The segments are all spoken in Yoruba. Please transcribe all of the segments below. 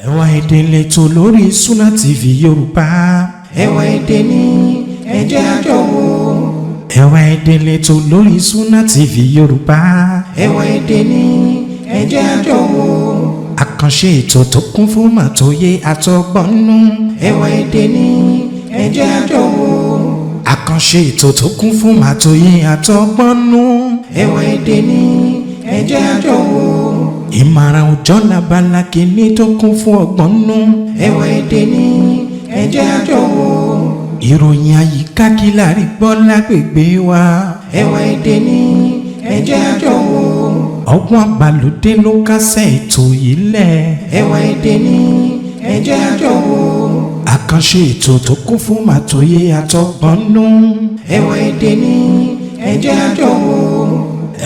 Ẹwà Èdè lẹ́tọ̀ lórí Sunna TV Yorùbá. Ẹwà Èdè ní ẹ jẹ́ a jọ wò. Ẹwà Èdè lẹ́tọ̀ lórí Sunna TV Yorùbá. Ẹwà Èdè ní ẹ jẹ́ a jọ wò. Àkànṣe ètò tó kún fún màtóyé àtọgbọ́nú. Ẹwà Èdè ní ẹ jẹ́ a jọ wò. Àkànṣe ètò tó kún fún màtóyé àtọgbọ́nú. Ẹwà Èdè ní ẹ jẹ́ a jọ wò. Ìmọ̀ràn òjọ́ labala kìíní tó kún fún ọgbọ́n nú. Ẹwà Èdè ní ẹ jẹ́ a jọ wò. Ìròyìn àyíká kí la rí gbọ́ lágbègbè wa. Ẹwà Èdè ní ẹ jẹ́ a jọ wò. Ọgbọ́n àgbàlódé ló kásẹ̀ ètò yìí lẹ̀. Ẹwà Èdè ní ẹ jẹ́ a jọ wò. Àkànṣe ètò tó kún fún màtóyé àtọgbọ́n nú. Ẹwà Èdè ní ẹ jẹ́ a jọ wò.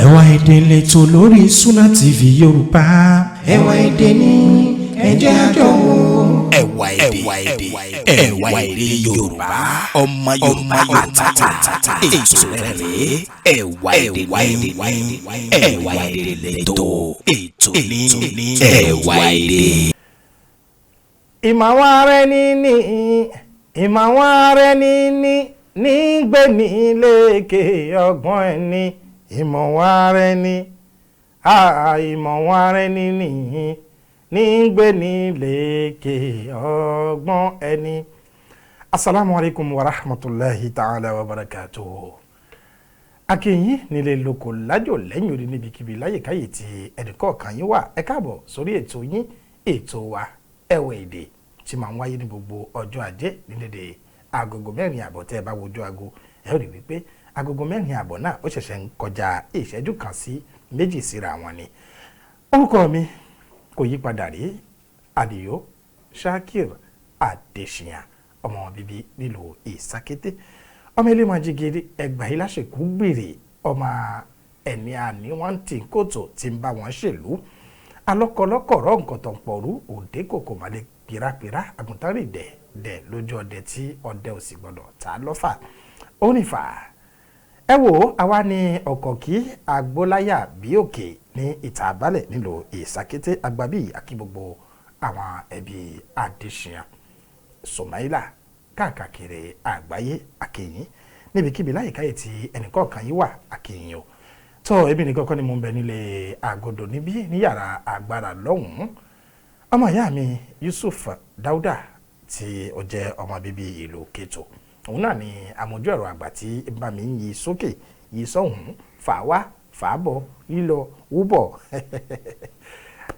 Ẹwà Èdè lẹ́tọ̀ lórí Sunna TV Yorùbá. Ẹwà Èdè ní ẹ jẹ́ a jọ wò. Ẹwà Èdè, Ẹwà Èdè Yorùbá, ọmọ Yorùbá àtàtà, ètò rẹ̀ rèé. Ẹwà Èdè ní Ẹwà Èdè lẹ́tọ̀, ètò ní Ẹwà Èdè. Ìmọ̀ àwọn ara ẹni ní, ìmọ̀ àwọn ara ẹni ní gbé ní lékè ọgbọ́n ẹni, ìmọ̀ àwọn ara ẹni, ìmọ̀ àwọn ara ẹni ní gbé ní lékè ọgbọ́n ẹni. Asalaamu alaykum wa rahmatulahi ta'ala wa barakatuhu. Akínyìn nílé lóko lájò lẹ́yìn odi, níbikíbi láyèkáyè tí ẹnìkọ̀ọ̀kan yín wà, ẹ káàbọ̀ sórí ètò yín, ètò wa, Ẹwà Èdè, tí máa ń wáyé ní gbogbo ọjọ́ Ajé ní dédé agogo 4:30. Tẹ́ ẹ bá wojú aago, ẹ ó rí wípé agogo 4:30 náà ó ṣẹ̀ṣẹ̀ ń kọjá ìṣẹ́jú 1 sí 2 síra wọn ni. Orúkọ mi kò yí padà rí, Àdìó Shakir Adéṣíyàn, ọmọ bíbí nílùú Ìsákété, ọmọ ilé máa jígiri ẹgbàá yìí láṣẹkù gbèrè, ọmọ ẹni àní wọn ti kóòtù tí ń bá wọn ṣèlú alọ́kọ̀lọ́kọ̀rọ̀ nkọ̀tọ̀pọ̀rú òde kòkò malẹ̀ pìràpìrà, àgùntàn rì dẹ̀ dẹ̀ lójú ọdẹ tí ọdẹ ò sì gbọdọ̀ ta lọ́fà ó nífà. Ẹ wò ó, àwa ní ọkọ̀ kí agbóláyà bí òkè ní ìta àbálẹ̀ nílùú Ìsàkété àgbàbí àkí gbogbo àwọn ẹbí Adéṣíyàn Sọmáìlà káàkiri àgbáyé. Àkìyìn níbikíbi láyìíkáyè tí ẹnìkọ̀ọ̀kan yìí wà, àkìyìn o. Tó èmi nìkan kọ́ ni mo ń bẹ nílé àgọ́dọ̀ níbí ní yàrá agbára lọ́hùn-ún. Ọmọ ìyá mi Yusuf Dauda, tí ó jẹ́ ọmọ bíbí ìlú Kétu, òun náà ni amójú ẹ̀rọ àgbà tí bá mi ń yí sókè yí sọ́hùn, fà wá fà bọ̀, lílọ wúbọ̀.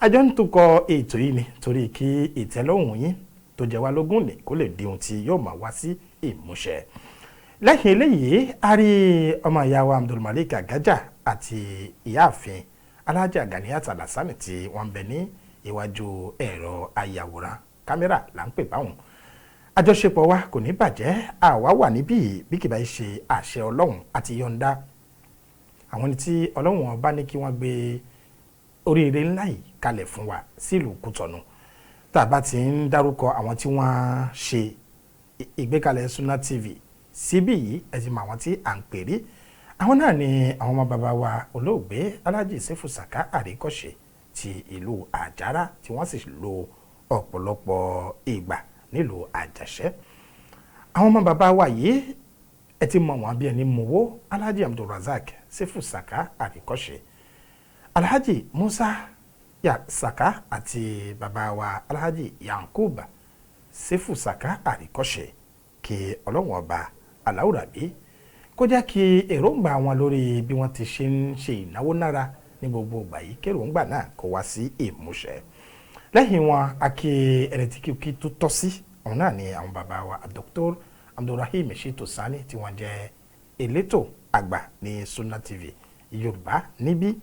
Àjọ ń tukọ̀ ètò yìí ni torí kí ìtẹ́lọ́hùn yín tó jẹ́ wá lógún ní kó lè di ohun tí yóò máa wá sí ìmúṣẹ. Lẹ́yìn eléyìí, a rí ọmọ ìyá wa Abdulmalik Agaja àti ìyáàfin Alhaja Ganiyat Alasani tí wọ́n ń bẹ ní iwájú ẹ̀rọ ayàwòrán, kámẹ́rà là ń pè báwọn. Àjọṣepọ̀ wa kò ní bàjẹ́. Àwa wà níbí bí kì bá ṣe àṣẹ Ọlọ́run àti yọ̀ǹda àwọn ẹni tí Ọlọ́run ọba ní kí wọ́n gbé oríire ńlá yìí kalẹ̀ fún wa sílùú Kútọ̀nù. Tá a bá ti ń dárúkọ àwọn tí wọ́n ṣe ìgbékalẹ̀ Sunna TV síbí yìí, ẹ ti mọ àwọn tí à ń pè rí. Àwọn náà ni àwọn ọmọ bàbá wa olóògbé Alhaji Sefu Saka Àríkọ́ṣe ti ìlú Àjàrà, tí wọ́n sì lò ọ̀pọ̀lọpọ̀ ìgbà nílùú Àjàṣẹ́. Àwọn ọmọ bàbá wa yìí, ẹ ti mọ wọn bí ẹni mowó: Alhaji Abdulrazak Sefu Saka Àríkọ́ṣe, Alhaji Musa ya Saka àti bàbá wa Alhaji Yankuba Sefu Saka Àríkọ́ṣe. Kí Ọlọ́wọ́n ọba aláwùrábí kó jẹ́ kí èròǹgbà wọn lórí bí wọ́n ti ṣe ń ṣe ìnáwó nára ní gbogbo ìgbà yìí, kéròǹgbà náà kó wá sí ìmúṣẹ. Lẹ́yìn wọn, a kí ẹni tí kí tó tọ́ sí, òun náà ni àwọn bàbá wa Dr. Abdulrahim Shitu Sani, tí wọ́n jẹ́ elétò àgbà ní Sunna TV Yorùbá níbí.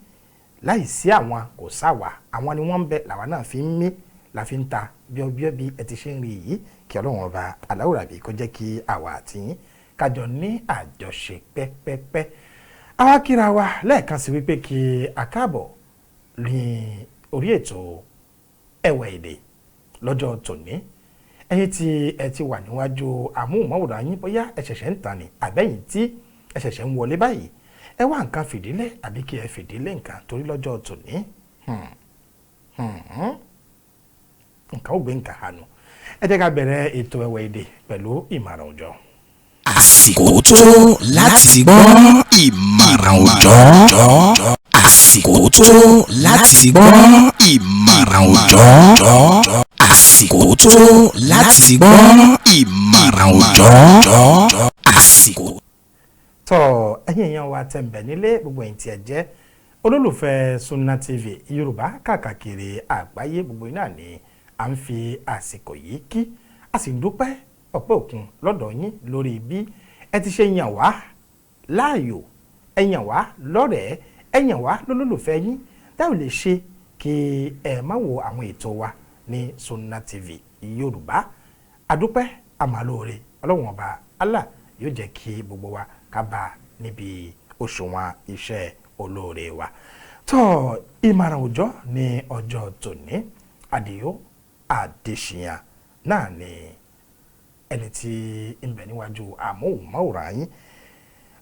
Láì sí àwọn, kò sáwà. Àwọn ni wọ́n ń bẹ làwa náà fi ń mí, la fi ń ta bíọ́bíọ́ bí ẹ ti ṣe ń rí yìí. Kí Ọlọ́run ọba aláwùrábí kó jẹ́ kí àwa àti yín kájọ ní àjọṣe pẹ́pẹ́pẹ́. Àwa kíra wa lẹ́ẹ̀kan sí wípé kí a káàbọ̀ ní orí ètò Ẹwà Èdè lọ́jọ́ tòní. Ẹ̀yin tí ẹ ti wà níwájú amóhùnmáwòrán yín, bóyá ẹ ṣẹ̀ṣẹ̀ ń tàn ní àbẹ́yìn tí ẹ ṣẹ̀ṣẹ̀ ń wọlé báyìí, ẹ wá nǹkan fìdílé àbí kí ẹ fìdílé nǹkan, torí lọ́jọ́ tòní, Nǹkan ó gbé nǹkan hànú. Ẹ jẹ́ ká bẹ̀rẹ̀ ètò Ẹwà Èdè pẹ̀lú ìmọ̀ràn òòjọ́. Àsìkò tó láti gbọ́ ìmọ̀ràn òòjọ́. Àsìkò tó láti gbọ́ ìmọ̀ràn òòjọ́. Àsìkò tó láti gbọ́ ìmọ̀ràn òòjọ́. Àsìkò. Tọ́ ẹ̀yin èèyàn wa tẹ̀ ń bẹ̀ nílé, gbogbo ẹ̀yin tí ẹ jẹ́ olólùfẹ́ Sunna TV Yorùbá káàkiri àgbáyé, gbogbo iná ni à ń fi àsìkò yìí kí a sì ń dúpẹ́ ọpẹ́ òkun lọ́dọ̀ yín lórí bí ẹ ti ṣe yàn wá láàyò, ẹ yàn wá lọ́rẹ̀ẹ́, ẹ yàn wá lólólùfẹ́ yín tẹ́ ò lè ṣe kí ẹ má wo àwọn ètò wa ní Sunna TV Yorùbá. Adúpẹ́ àmàlóore, Ọlọ́run Ọba Allah yóò jẹ́ kí gbogbo wa ká bá níbi òṣùwọ̀n iṣẹ́ olóore wa. Tó ìmọ̀ràn òòjọ́ ní ọjọ́ tòní, Àdìó Adéṣíyàn náà ni ẹni tí ń bẹ níwájú àmóhùnmáwòrán yín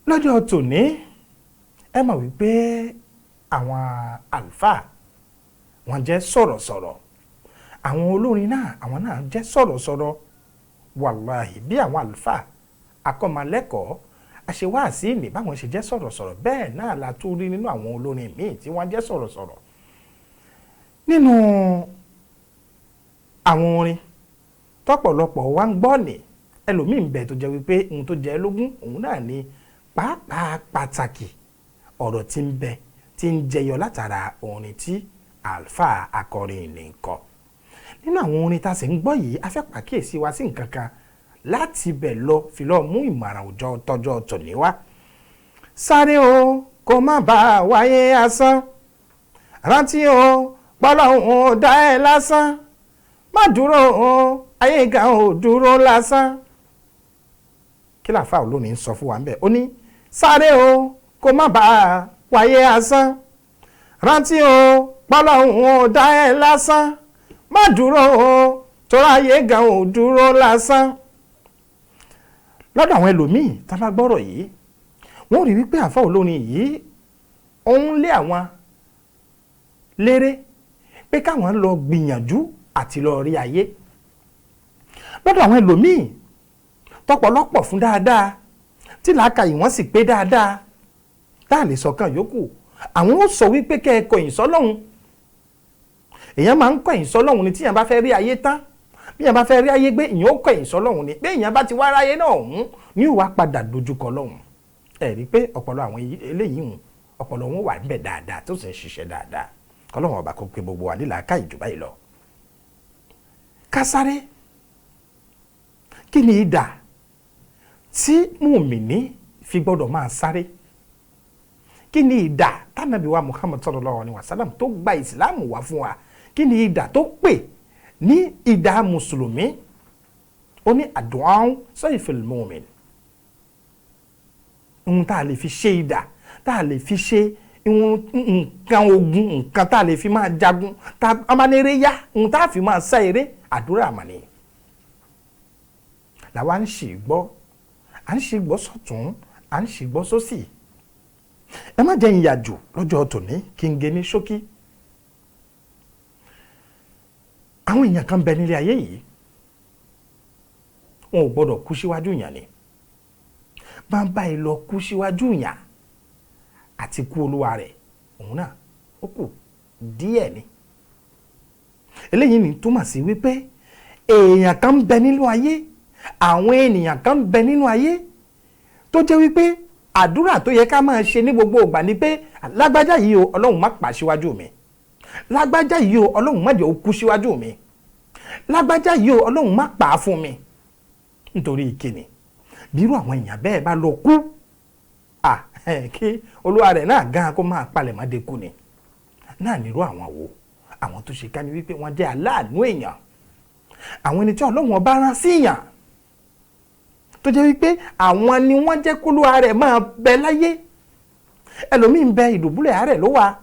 lọ́jọ́ tòní. Ẹ mọ̀ wípé àwọn àlùfáà wọ́n jẹ́ sọ̀rọ̀sọ̀rọ̀, àwọn olórin náà àwọn náà jẹ́ sọ̀rọ̀sọ̀rọ̀. Wàláhì, bí àwọn àlùfáà akọ́mọlẹ́kọ̀ọ́ àṣewáàsí ní báwọn ṣe jẹ́ sọ̀rọ̀sọ̀rọ̀, bẹ́ẹ̀ náà la tún rí nínú àwọn olórin míì tí wọ́n jẹ́ sọ̀rọ̀sọ̀rọ̀. Nínú àwọn orin tọ́pọ̀lọpọ̀ wa ń gbọ́ ní, ẹlòmíì ń bẹ tó jẹ́ wípé ohun tó jẹ́ lógún òun náà ni pàápàá pàtàkì ọ̀rọ̀ tí ń bẹ tí ń jẹyọ látara orin tí àlùfáà akọrin ní ń kọ. Nínú àwọn orin tá a sì ń gbọ́ yìí, a fẹ́ pàkíyèsí wa sí nǹkan kan láti bẹ̀ lọ fi lọ́ọ́ mú ìmọ̀ràn òòjọ́ tọjọ́ tòní wá. Sáré o, kó má bàa wáyé asán, rántí o pọ́lọ́hún ò dá ẹ lásán, má dúró o, ayé gan ò dúró lásán. Kí làáfà olórin ń sọ fún wa ń bẹ̀? Ó ní sáré o, kó má bàa wáyé asán, rántí o pọ́lọ́hún ò dá ẹ lásán, má dúró o, torí ayé gan ò dúró lásán. Lọ́dọ̀ àwọn ẹlòmíì tá a bá gbọ́rọ̀ yìí, wọ́n rí wípé àfà olórin yìí òun lé àwọn léré pé káwọn lọ gbìyànjú àti lọ rí ayé. Lọ́dọ̀ àwọn ẹlòmíì tọ́pọ̀lọpọ̀ fún dáadáa tí làákàyè wọ́n sì pé dáadáa tá a lè sọ̀kan yòókù, àwọn ó sọ wípé kẹ́ ẹ kọ̀yìn sọ́lọ́hun. Èèyàn máa ń kọ̀yìn sọ́lọ́hun ni tíyàn bá fẹ́ rí ayé tán, bí èèyàn bá fẹ́ rí ayé gbé, èèyàn ó kọ̀yìn sọ́lọ́hun ni. Bí èèyàn bá ti wá ráyé náà ọ̀hún ní ìwà padà dojúkọ lọ́hun. Ẹ rí i pé ọ̀pọ̀lọ àwọn eléyìí hùn ọ̀pọ̀lọ wọn wà níbẹ̀ dáadáa tó sì ń ṣiṣẹ́ dáadáa. Kọ́lọ́hun Ọba kó pé gbogbo wa nílàáká ìjùbá yìí lọ. Ká sáré, kí ni idà tí mùmíní fi gbọ́dọ̀ máa sáré? Kí ni idà tánàbí wa Muhammad sallallahu alaihi wasallam tó gba ìsìláàmù wá fún wa? Kí ni idà tó pè ní idà mùsùlùmí? Ó ní àdúà sayful mu'min. Ohun tá a lè fi ṣe idà, tá a lè fi ṣe nǹkan ogun, nǹkan tá a lè fi máa jagun, tá a máa ní eré yá, ohun tá a fi máa sá eré, àdúrà àmàlẹ́ làwa ń ṣì gbọ́, à ń ṣì gbọ́ sọ̀tún, à ń ṣì gbọ́ sósì. Ẹ má jẹ́ ìyàjò lọ́jọ́ tòní kí n gé ní ṣókí. Àwọn èèyàn kan bẹ nílé ayé yìí, wọn ò gbọ́dọ̀ kú síwájú yàn ni. Bá ń bá ẹ lọ kú síwájú yàn àti kú olúwa rẹ̀, òun náà ó kù díẹ̀ ni. Eléyìí ní túmọ̀ sí wípé èèyàn kan ń bẹ nínú ayé, àwọn ènìyàn kan ń bẹ nínú ayé tó jẹ́ wípé àdúrà tó yẹ ká máa ṣe ní gbogbo ìgbà ni pé lágbájá yìí o, Ọlọ́run má pa síwájú mi, lágbájá yìí o, Ọlọ́run má jẹ́ ó kú síwájú mi, lágbájá yìí o, Ọlọ́run má pa á fún mi. Nítorí ìkíni bírú àwọn èèyàn bẹ́ẹ̀ bá lọ kú, kí olúwa rẹ̀ náà gan kó máa palẹ̀ má de kú ni. Náà nírú àwọn wo, àwọn tó ṣe ká ní wípé wọ́n jẹ́ aláàánú èèyàn, àwọn ẹni tí Ọlọ́run ọba rán sí èèyàn tó jẹ́ wípé àwọn ni wọ́n jẹ́ kólúwa rẹ̀ máa bẹ láyé. Ẹlòmíì ń bẹ ìdùbúlẹ̀ àárẹ̀ ló wà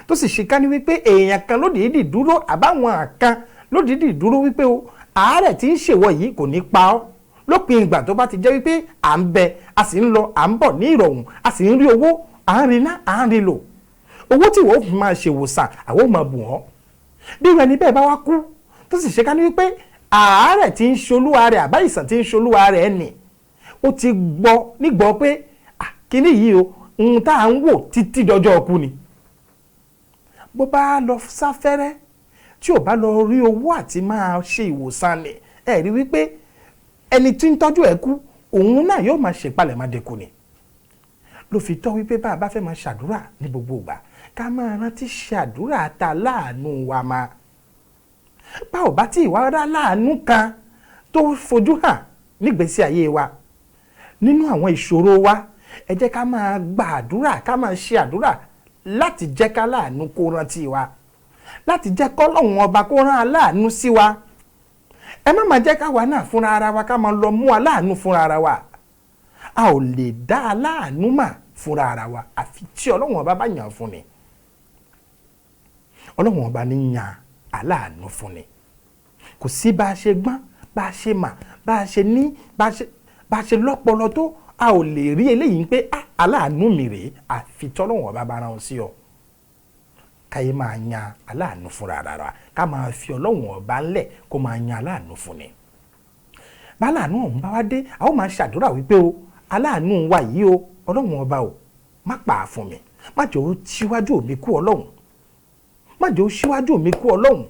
tó sì ṣe ká ní wípé èèyàn kan lódìídì dúró, àbáwọn kan lódìídì dúró wípé o àárẹ̀ tí ń ṣèwọ yìí kò ní pa ọ́, lópin ìgbà tó bá ti jẹ́ wípé à ń bẹ, a sì ń lọ, à ń bọ̀ ní ìrọ̀rùn, a sì ń rí owó, à ń rí ná, à ń rí lò. Owó tí wọ́n fi máa ṣèwòsàn àwọn ò máa bù ọ́. Bí irú ẹni bẹ́ẹ̀ bá wá kú Tó sì ṣe ká ní wípé àárẹ̀ tí ń ṣolúwa rẹ̀, àbáyìsàn tí ń ṣolúwa rẹ̀ nì, ó ti gbọ́ nígbọ́ pé kíní yìí o, ohun tá à ń wò títí dọjọ́ ọkú ni. Bó bá lọ sáfẹ́rẹ́, tí ò bá lọ rí owó àti máa ṣe ìwòsàn ni, ẹ rí wípé ẹni tí ń tọ́jú ẹ̀ kú, òun náà yóò máa ṣèpalẹ̀ máa dẹkù ni. Ló fi tọ́ wípé bá a bá fẹ́ máa ṣàdúrà ní gbogbo ìgbà, ká máa rántí ṣàdúrà ta láàánú wa máa. Bá ò bá tí ìwà rá láàánú kan tó fojú hàn nígbésí ayé wa nínú àwọn ìṣòro wa, ẹ jẹ́ ká máa gba àdúrà, ká máa ṣe àdúrà láti jẹ́ ká láàánú kó rántí wa, láti jẹ́ kọ́lọ́hun ọba kó rán aláàánú sí wa. Ẹ má máa jẹ́ káwa náà fúnra ara wa ká máa lọ mú aláàánú fúnra ara wa. A ò lè dá aláàánú mà fúnra ara wa àfi tí Ọlọ́hun ọba bá yàn fún ni. Ọlọ́hun ọba ní yàn aláàánú fún ni. Kò sí bá a ṣe gbọ́n, bá a ṣe mà, bá a ṣe ní, bá a ṣe lọ́pọlọ tó, a ò lè rí eléyìí pé aláàánú mi rèé àfi tọ́lọ́hun ọba bá rán sí ọ. Káyé máa yan aláàánú fúnra rárá, ká máa fi Ọlọ́hun ọba ńlẹ̀ kó máa yan aláàánú fún ni. Báláàánú ọ̀hún bá wá dé, a ó máa ṣàdúrà wípé o, aláàánú wa yìí o, Ọlọ́hun ọba o, má pa á fún mi, má jẹ́ ó síwájú mi kú Ọlọ́hun, má jẹ́ ó síwájú mi kú Ọlọ́hun.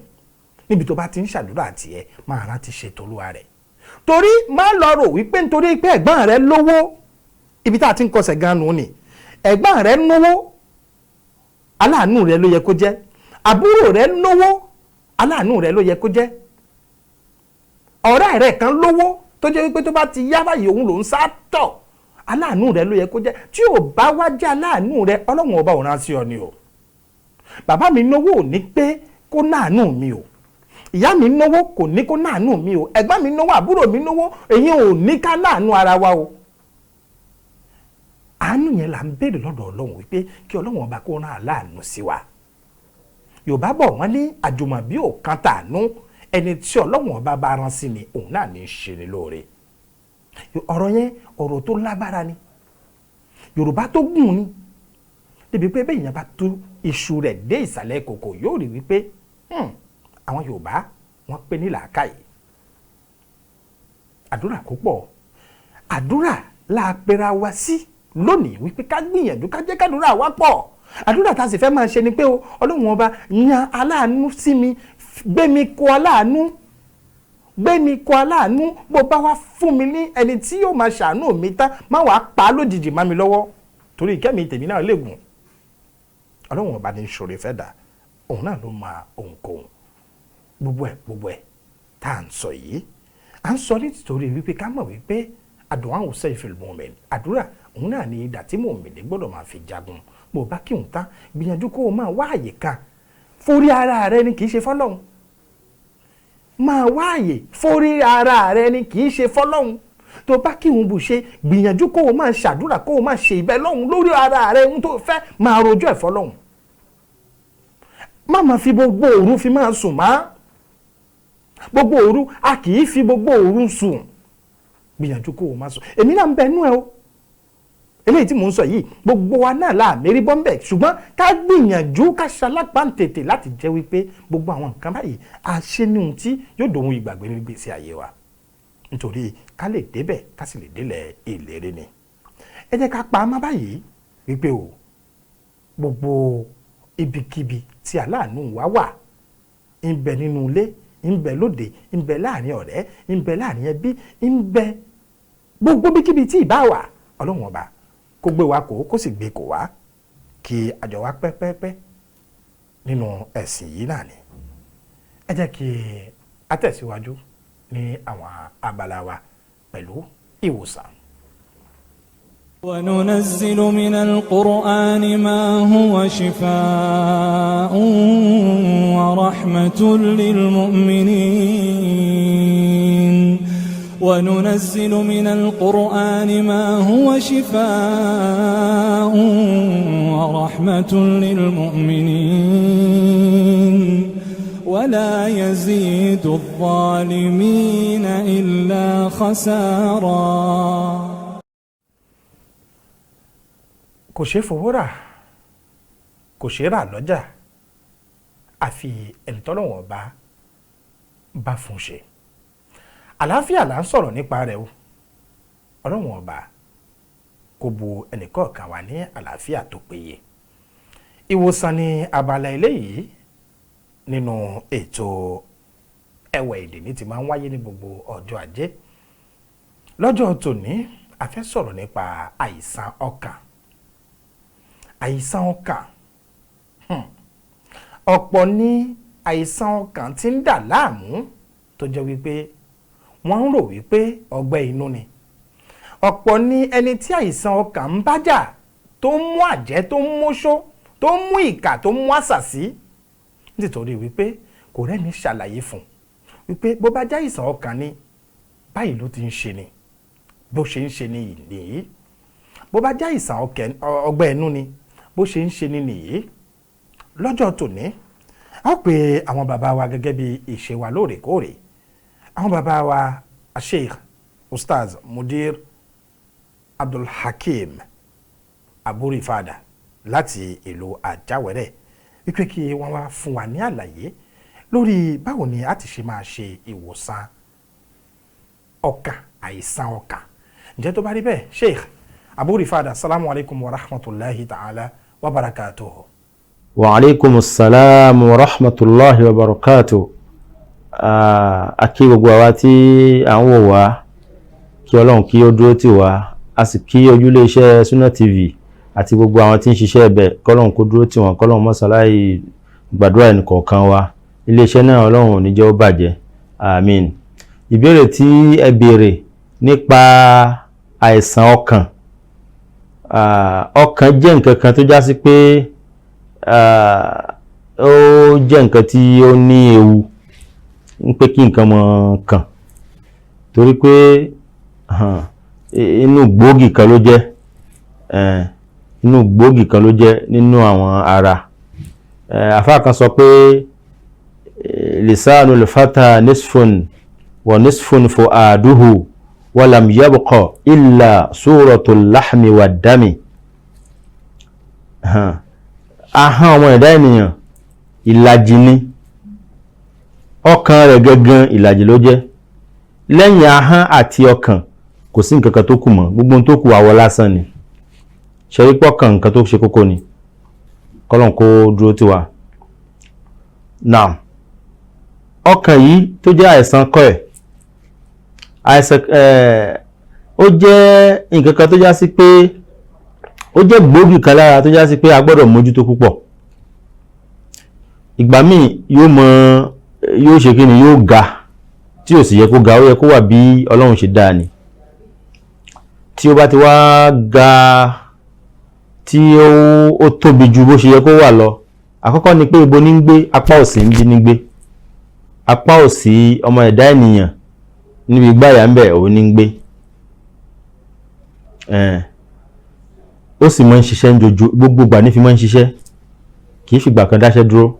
Níbi tó bá ti ń ṣàdúrà tiẹ̀, máa rántí ṣe tolúwa rẹ̀. Torí má lọ rò wípé nítorí pé ẹ̀gbọ́n rẹ lówó, ibi tá a ti ń kọsẹ̀ gan nù ni, ẹ̀gbọ́n rẹ lówó, aláàánú rẹ ló yẹ kó jẹ́, àbúrò rẹ lówó, aláàánú rẹ ló yẹ kó jẹ́, ọ̀rẹ́ rẹ kan lówó tó jẹ́ wípé tó bá ti yá báyìí òun ló ń sá tọ̀, aláàánú rẹ ló yẹ kó jẹ́. Tí ò bá wá jẹ́ aláàánú rẹ, Ọlọ́run ọba ò rán sí ọ ni o. Bàbá mi náwó ò ní pé kó náàánú mi o, ìyá mi náwó kò ní kó náàánú mi o, ẹ̀gbọ́n mi náwó, àbúrò mi náwó, èyí ò ní ká náàánú ara wa o. Àánú yẹn là ń béèrè lọ́dọ̀ Ọlọ́run wípé kí Ọlọ́run ọba kó rán aláàánú sí wa. Yorùbá bọ̀ wọ́n ní àjùmọ̀bí ò kan tàánú, ẹni tí Ọlọ́run ọba bá rán sí ni òun náà ní í ṣe ni lóore. Ọ̀rọ̀ yẹn ọ̀rọ̀ tó lágbára ni, Yorùbá tó gùn ni, débi pé bẹ́ẹ̀ yẹn bá tú iṣu rẹ̀ dé ìsàlẹ̀ kòkò yóò rí wípé àwọn Yorùbá wọ́n pé ní làákàyè. Àdúrà kó pọ̀, àdúrà la pera wa sí lónìí wípé ká gbìyànjú ká jẹ́ kádúrà wa pọ̀. Àdúrà tá a sì fẹ́ máa ṣe ni pé o, Ọlọ́run ọba yan aláàánú sí mi, gbé mi kọ aláàánú, gbé mi kọ aláàánú. Bó bá wá fún mi ní ẹni tí yóò máa ṣàánú mi tán, má wàá pa á lójijì má mi lọ́wọ́, torí ìkẹ́mi tèmi náà lè gùn. Ọlọ́run ọba ní ṣòro fẹ́ dà, òun náà ló máa ohunkóhun. Gbogbo ẹ̀ tá à ń sọ yìí, à ń sọ nítorí wípé ká mọ̀ wípé àdúà ò sayfil mu'min, àdúrà òun náà ni idà tí mùmínì gbọ́dọ̀ máa fi jagun. Bó bá kí òun tán, gbìyànjú kó o máa wá àyè kan forí ara rẹ ni, kì í ṣe fọ́lọ́hun. Máa wá àyè forí ara rẹ ni, kì í ṣe fọ́lọ́hun. Tó bá kí òun bù ṣe, gbìyànjú kó o máa ṣàdúrà, kó o máa ṣe ìbẹ́ lọ́hun lórí ara rẹ, ohun tó fẹ́ máa rojọ́ ẹ̀ fọ́lọ́hun. Má máa fi gbogbo òru fi máa sùn má. Gbogbo òru a kì í fi gbogbo òru sùn. Gbìyànjú kó o máa sùn. Èmi náà ń bẹ nú ẹ o, eléyìí tí mò ń sọ yìí gbogbo wa náà la mérí bọ́m̀bẹ̀, ṣùgbọ́n ká gbìyànjú ká ṣalápáǹtètè láti jẹ́ wípé gbogbo àwọn nǹkan báyìí a ṣe ní ohun tí yóò dòun ìgbàgbé ní gbèsè ayé wa, nítorí ká lè débẹ̀ ká sì lè délẹ̀ ìlérí ni. Ẹ jẹ́ ká pa á má báyìí wípé o, gbogbo ibikíbi tí aláàánú wa wà, ń bẹ nínú ilé, ń bẹ lóde, ń bẹ láàrin ọ̀rẹ́, ń bẹ láàrin ẹbí, ń bẹ gbogbo ibikíbi tí ìbá wà, Ọlọ́run ọba kó gbé wa kó kó sì gbé kó wá, kí àjọ wa pẹ́pẹ́pẹ́ nínú ẹ̀sìn yìí náà ni. Ẹ jẹ́ kí a tẹ̀síwájú ní àwọn abala wa pẹ̀lú ìwòsàn. وننزل من القرآن ما هو شفاء ورحمة للمؤمنين وننزل من القرآن ما هو شفاء ورحمة للمؤمنين ولا يزيد الظالمين إلا خسارا. Kò ṣeé fowó rà, kò ṣeé rà lọ́jà, àfi ẹni tọ́lọ́wọ̀n ọba bá fún ṣe. Àlàáfíà là ń sọ̀rọ̀ nípa rẹ̀ o. Ọlọ́run ọba kò bu ẹnìkọ̀ọ̀kan wa ní àlàáfíà tó péye. Ìwòsàn ni abala eléyìí nínú ètò Ẹwà Èdè ní ti máa ń wáyé ní gbogbo ọjọ́ Ajé. Lọ́jọ́ tòní, a fẹ́ sọ̀rọ̀ nípa àìsàn ọkàn. Àìsàn ọkàn, ọ̀pọ̀ ní àìsàn ọkàn tí ń dà láàmú tó jẹ́ wípé wọ́n ń rò wípé ọgbẹ́ inú ni. Ọ̀pọ̀ ní ẹni tí àìsàn ọkàn ń bájà, tó ń mú àjẹ́, tó ń móṣó, tó ń mú ìkà, tó ń mú àṣàsí, nítorí wípé kò rẹ́ni ṣàlàyé fún wípé bó bá jẹ́ àìsàn ọkàn ni, báyìí ló ti ń ṣe ni, bó ṣe ń ṣe ni nìyí. Bó bá jẹ́ àìsàn ọgbẹ́ inú ni, bó ṣe ń ṣe ni nìyí. Lọ́jọ́ tòní, a ó pe àwọn bàbá wa gẹ́gẹ́ bí ìṣe wa lóòrèkóòrè, àwọn bàbá wa Sheikh Ustaz Mudir Abdulhakeem Aburifada láti ìlú Àjáwẹ̀rẹ̀, wípé kí wọ́n wá fún wa ní àlàyé lórí báwo ni a ti ṣe máa ṣe ìwòsàn ọkàn, àìsàn ọkàn. Ǹjẹ́ tó bá rí bẹ́ẹ̀, Sheikh Aburifada, salamu alaykum wa rahmatulahi ta'ala wa barakatuhu. Wa aleykum salaam wa rahmatulahi wa barakatuhu. A kí gbogbo àwa tí à ń wò wá, kí Ọlọ́run kí ó dúró tì wá. A sì kí ojúlé iṣẹ́ Sunna TV àti gbogbo àwọn tí ń ṣiṣẹ́ ẹ̀bẹ̀, kọ́lọ́run kó dúró tì wọ́n, kọ́lọ́run mọ́sáláì gbàdúrà ẹnìkọ̀ọ̀kan wa. Iléeṣẹ́ náà, Ọlọ́run ò ní jẹ́ ó bàjẹ́, àmín. Ìbéèrè tí ẹ béèrè nípa àìsàn ọkàn, ọkàn jẹ́ nǹkan kan tó já sí pé ó jẹ́ nǹkan tí ó ní ewu ń pé kí nǹkan mọ̀ kàn, torí pé inú gbòógì kan ló jẹ́, inú gbòógì kan ló jẹ́ nínú àwọn ara. Àfáà kan sọ pé lisanul fata nisfun wa nisfun fu'aduhu walam yabqa illa suratul lahmi wa dami. Ahọ́n ọmọ ẹ̀dá ènìyàn ìlàjì ni, ọkàn rẹ̀ gangan ìlàjì ló jẹ́. Lẹ́yìn ahọ́n àti ọkàn, kò sí nǹkan kan tó kù mọ́. Gbogbo ohun tó kù, àwọ̀ lásán ni. Ṣe pọ́kàn nǹkan tó ṣe kókó ni, kọ́lọ́n kó dúró tiwa. Now, ọkàn yìí tó jẹ́ àìsàn kọ́ ẹ̀, àìsàn ẹ̀, ó jẹ́ nǹkan kan tó já sí pé ó jẹ́ gbòógì kan lára tó já sí pé a gbọ́dọ̀ mójútó púpọ̀. Ìgbà míì yóò mọ yóò ṣe kí ni, yóò ga tí ò sì yẹ kó ga. Ó yẹ kó wà bí Ọlọ́run ṣe dáa ni. Tí ó bá ti wá ga, tí ó tóbi ju bó ṣe yẹ kó wà lọ, àkọ́kọ́ ni pé ibo ní ń gbé? Apá òsì ń bí ní gbé, apá òsì ọmọ ẹ̀dá ènìyàn níbi gbáyà ń bẹ̀, òun ní ń gbé. Ó sì máa ń ṣiṣẹ́ ń jojú gbogbo ìgbà ní fi máa ń ṣiṣẹ́, kì í fìgbà kan dáṣẹ́ dúró.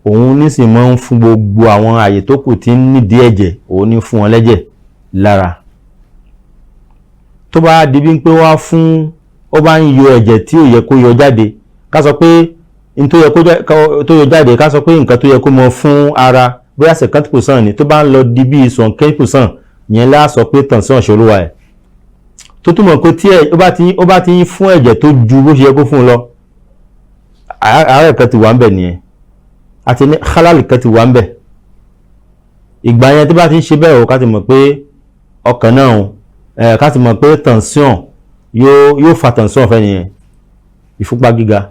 Òun ní sì máa ń fún gbogbo àwọn àyè tó kù tí ń nídìí ẹ̀jẹ̀, òun ní fún wọn lẹ́jẹ̀ lára. Tó bá di bí pé wá fún ó bá ń yọ ẹ̀jẹ̀ tí ò yẹ kó yọ jáde, ká sọ pé n tó yẹ kó tó yọ jáde, ká sọ pé nǹkan tó yẹ kó mọ fún ara bóyá 50% ni, tó bá ń lọ di bíi some 10%, yẹn lá sọ pé tension ṣolúwa ẹ̀, tó túmọ̀ pé tí ó bá ti ń fún ẹ̀jẹ̀ tó ju bó ṣe yẹ kó fún un lọ, àárẹ̀ kan ti wà ń bẹ̀ nìyẹn, àti ní khalal kan ti wà ń bẹ̀. Ìgbà yẹn tó bá ti ń ṣe bẹ́ẹ̀ o, ká ti mọ̀ pé ọkàn náà o, ká ti mọ̀ pé tension yóò fa tension fẹ́ nìyẹn, ìfúnpá gíga.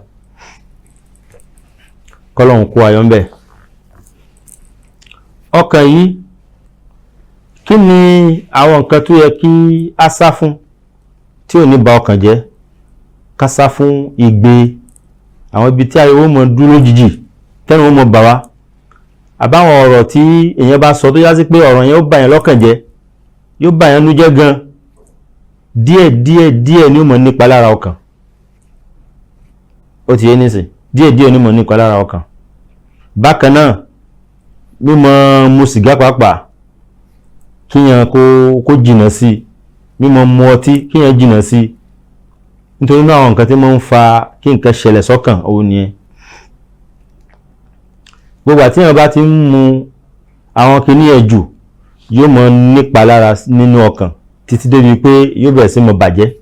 Kọ́lọ́hún kó ayọ̀ ń bẹ̀. Ọkàn yìí, kí ni àwọn nǹkan tó yẹ kí á sá fún tí ò ní ba ọkàn jẹ́? Ká sá fún igbe, àwọn ibi tí ariwo mọ dúró lójijì, tẹ́nu ó mọ bà wá, àbáwọn ọ̀rọ̀ tí èèyàn bá sọ tó yá sí pé ọ̀rọ̀ yẹn ó bà yẹn lọ́kàn jẹ́, yóò bà yẹn nú jẹ́ gan. Díẹ̀ díẹ̀ díẹ̀ ni ó mọ̀ nípa lára ọkàn. Ó ti yé nísìn, díẹ̀ díẹ̀ ni ó mọ̀ nípa lára ọkàn. Bákan náà, mímọ mu sìgá pàápàá, kíyàn kó jìnà sí i. Mímọ mu ọtí, kíyàn jìnà sí i, nítorí náà àwọn nǹkan tí máa ń fa kí nǹkan ṣẹlẹ̀ sọ́kàn òun nìyẹn. Gbogbo àti èèyàn bá ti ń mu àwọn kinní ẹ̀ jù, yóò mọ nípa lára nínú ọkàn títí débi pé yóò bẹ̀rẹ̀ sí mọ bàjẹ́.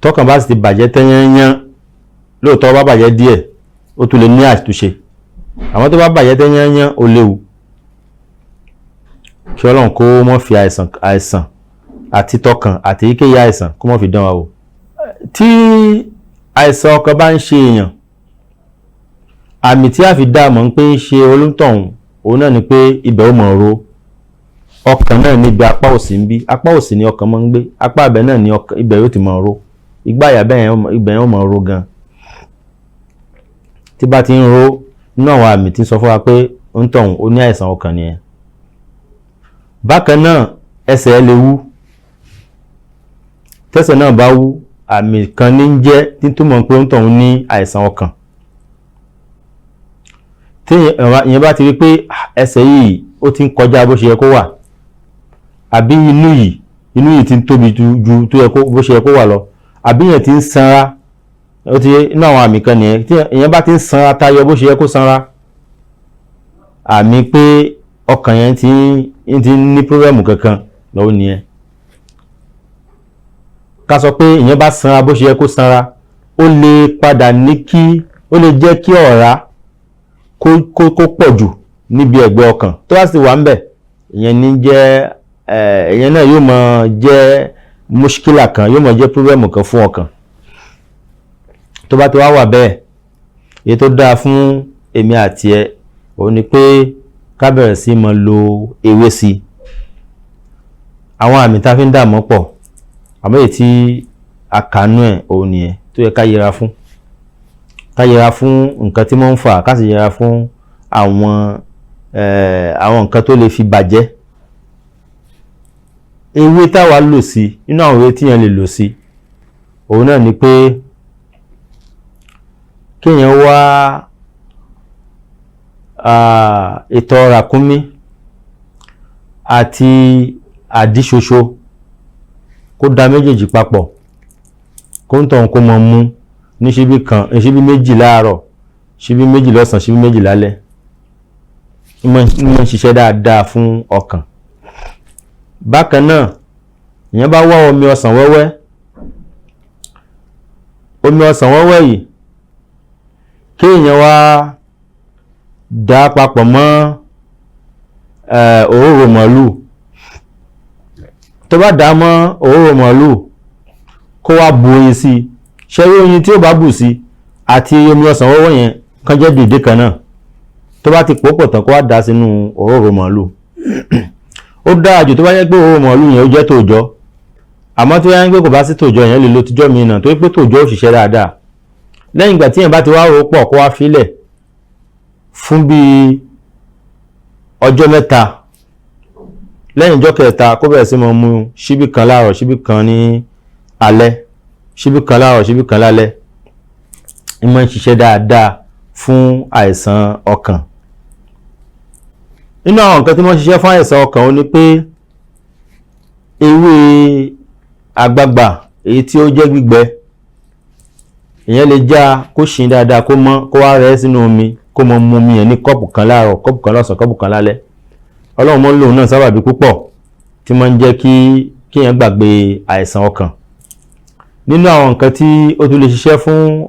Tọkàn bá sì ti bàjẹ́ tẹ́yányán, lóòótọ́ bá bàjẹ́ díẹ̀, ó tún lè ní àtúnṣe, àwọn tó bá bàjẹ́ tẹ́yányán, ó léwu. Kí Ọlọ́run kó mọ́ fi àìsàn àti tọkàn àti èyíkéyìí àìsàn kó mọ́ fi dán wa wò. Tí àìsàn ọkàn bá ń ṣe èèyàn, àmì tí a fi dá mọ̀ ń pé ń ṣe olóńtọ̀hún, òun náà ni pé ibẹ̀ ó mọ̀ ro ọkàn náà níbi apá òsì ń bí. Apá òsì ni ọkàn máa ń gbé, apá abẹ náà ni ibẹ̀ yóò ti mọ̀ ro. Igbá àyà bẹ́ẹ̀, ibẹ̀ yẹn ó mọ̀ ro gan. Tí bá ti ń ro, nínú àwọn àmì tí ń sọ fún wa pé òǹtọ̀hún ó ní àìsàn ọkàn nìyẹn. Bákan náà, ẹsẹ̀ ẹ lè wú. Tẹ́sẹ̀ náà bá wú, àmì kan ní ń jẹ́ tí túmọ̀ pé òǹtọ̀hún ní àìsàn ọkàn. Tí ìyẹn bá ti rí pé ẹsẹ̀ yìí ó ti ń kọjá bó ṣe yẹ kó wà, àbí inú yìí ti ń tóbi ju tó yẹ kó bó ṣe yẹ kó wà lọ, àbí ìyẹn ti ń sanra, ó ti inú àwọn àmì kan nìyẹn. Tí ìyẹn bá ti ń sanra tayọ bó ṣe yẹ kó sanra, àmì pé ọkàn yẹn ti ń ní problem kankan lọ́wọ́ nìyẹn. Ká sọ pé ìyẹn bá sanra bó ṣe yẹ kó sanra, ó lè padà ní kí ó lè jẹ́ kí ọ̀rá kó pọ̀ jù níbi ẹ̀gbẹ́ ọkàn. Tó bá sì wà ń bẹ̀, ìyẹn ní jẹ́ ìyẹn náà yóò máa jẹ́ mushkila kan, yóò máa jẹ́ problem kan fún ọkàn. Tó bá ti wá wà bẹ́ẹ̀, èyí tó dáa fún èmi àti ẹ òun ni pé ká bẹ̀rẹ̀ sí máa lo ewé sí i. Àwọn àmì tá a fi ń dààmú pọ̀, àmọ́ èyí tí a kànú ẹ̀ òun nìyẹn tó yẹ ká yẹra fún. Ká yẹra fún nǹkan tí wọ́n ń fà, ká sì yẹra fún àwọn nǹkan tó lè fi bàjẹ́. Ewé táwa lò sí, nínú àwọn ewé tíyẹn lè lò sí, òun náà ni pé kéèyàn wá ìtọ̀ ràkúnmí àti àdíṣoṣo, kó da méjèèjì papọ̀, kó ń tọ̀hún kó mọ mú ní ṣíbí kan, ní ṣíbí 2 láàárọ̀, ṣíbí 2 lọ́sàn-án, ṣíbí 2 lálẹ́. Ń máa ń ṣiṣẹ́ dáadáa fún ọkàn. Bákan náà, ìyẹn bá wá omi ọsàn wẹ́wẹ́, omi ọsàn wẹ́wẹ́ yìí, kéèyàn wá dà á papọ̀ mọ́ òróró màlúù. Tó bá dà á mọ́ òróró màlúù, kó wá bu oyin sí i. Ṣé rí oyin tí ó bá bù sí àti omi ọsàn wẹ́wẹ́ yẹn kán jẹ́ dèédé kan náà. Tó bá ti pò pọ̀ tán, kó wá dà á sínú òróró màlúù. Ó dáa jù tó bá jẹ́ pé òróró màlúù yẹn ó jẹ́ tòòjọ́, àmọ́ tó yá ń pé kò bá sí tòòjọ́, yẹn lè lo tijọ́ mi náà, torí pé tòòjọ́ ò ṣiṣẹ́ dáadáa. Lẹ́yìn ìgbà tí yẹn bá ti wá rò ó pọ̀, kó wá filẹ̀ fún bíi ọjọ́ 3. Lẹ́yìn ọjọ́ kẹta, kó bẹ̀rẹ̀ sí máa mu ṣíbí kan láàárọ̀, ṣíbí kan ní alẹ́, ṣíbí kan láàárọ̀, ṣíbí kan lálẹ́. Ń máa ń ṣiṣẹ́ dáadáa fún àìsàn ọkàn. Nínú àwọn nǹkan tí wọ́n ń ṣiṣẹ́ fún àìsàn ọkàn, ó ní pé ewé àgbagbà, èyí tí ó jẹ́ gbígbẹ, ìyẹn lè já kó ṣìn dáadáa, kó mọ́, kó wá rẹ́ sínú omi, kó mọ mu omi yẹn ní kọ́ọ̀pù kan láàárọ̀, kọ́ọ̀pù kan lọ́sàn-án, kọ́ọ̀pù kan lálẹ́. Ọlọ́run mọ́ ń lòun náà sábàbí púpọ̀ tí máa ń jẹ́ kí kéèyàn gbàgbé àìsàn ọkàn. Nínú àwọn nǹkan tí ó tún lè ṣiṣẹ́ fún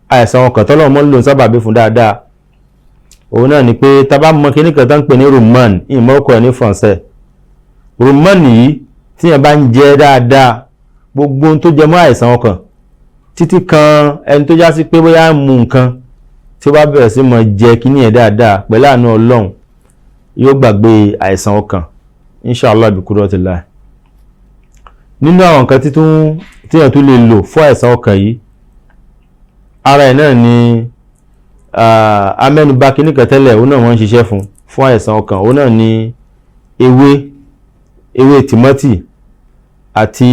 àìsàn ọkàn tọ́lọ́run mọ́ ń lòun sábàbí fún dáadáa, òun náà ni pé tá bá mọ kíní kan tó ń pè ní rumman, ìmọ̀ ọkọ̀ ẹ̀ ní français. Rumman yìí, tíyẹn bá ń jẹ dáadáa, gbogbo ohun tó jẹ mọ́ àìsàn ọkàn, títí kan ẹni tó já sí pé bóyá ń mu nǹkan, tí ó bá bẹ̀rẹ̀ sí mọ jẹ kíní yẹn dáadáa, pẹ̀lú àánú Ọlọ́run, yóò gbàgbé àìsàn ọkàn, inshallah bi qudratillah. Nínú àwọn nǹkan títún tíyẹn tún lè lò fún àìsàn ọkàn yìí, ara ẹ̀ náà ni amẹ́nubà kíní kan tẹ́lẹ̀, òun náà wọ́n ń ṣiṣẹ́ fún àìsàn ọkàn. Òun náà ni ewé tìmọ́tì àti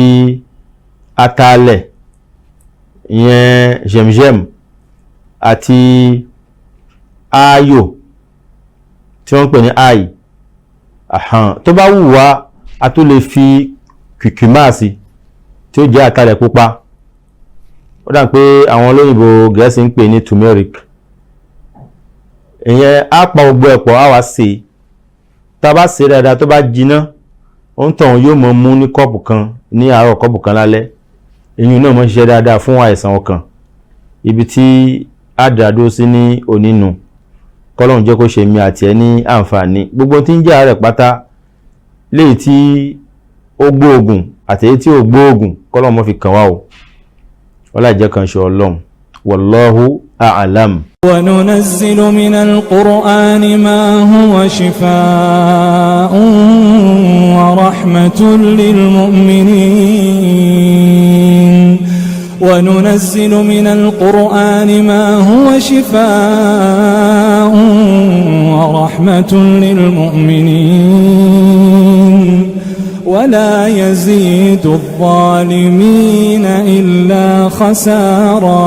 atalẹ̀, ìyẹn jẹ̀mjẹ̀m, àti aáyò tí wọ́n ń pè ní ai. Tó bá wù wá, a tún lè fi kùkùmá sí, tí ó jẹ́ atalẹ̀ pupa. Ó dà pé àwọn olóyìnbó Gẹ̀ẹ́sì ń pè ní turmeric. Ìyẹn á pa gbogbo ẹ̀ pọ̀, á wá sè é. Tá a bá sè é dáadáa, tó bá jiná, ó ń tàn yóò mọ mú ní kọ́ọ̀pù kan ní àárọ̀, kọ́ọ̀pù kan lálẹ́. Ìyún náà mọ̀ ṣiṣẹ́ dáadáa fún àìsàn ọkàn. Ibi tí a dá dúró sí ní onínú, kọ́lọ́hún jẹ́ kó ṣe mi àti ẹ ní àǹfààní. Gbogbo tí ń jẹ́ àárẹ̀ pátá, léyìí tí ó gbóògùn àti èyí tí ò gbóògùn, kọ́lọ́hún mọ́ fi kàn wá o. Ọlá ìjẹ́ kan ṣe Ọlọ́run. Wallahu a'lam. وننزل من القرآن ما هو شفاء ورحمة للمؤمنين. وننزل من القرآن ما هو شفاء ورحمة للمؤمنين ولا يزيد الظالمين إلا خسارا.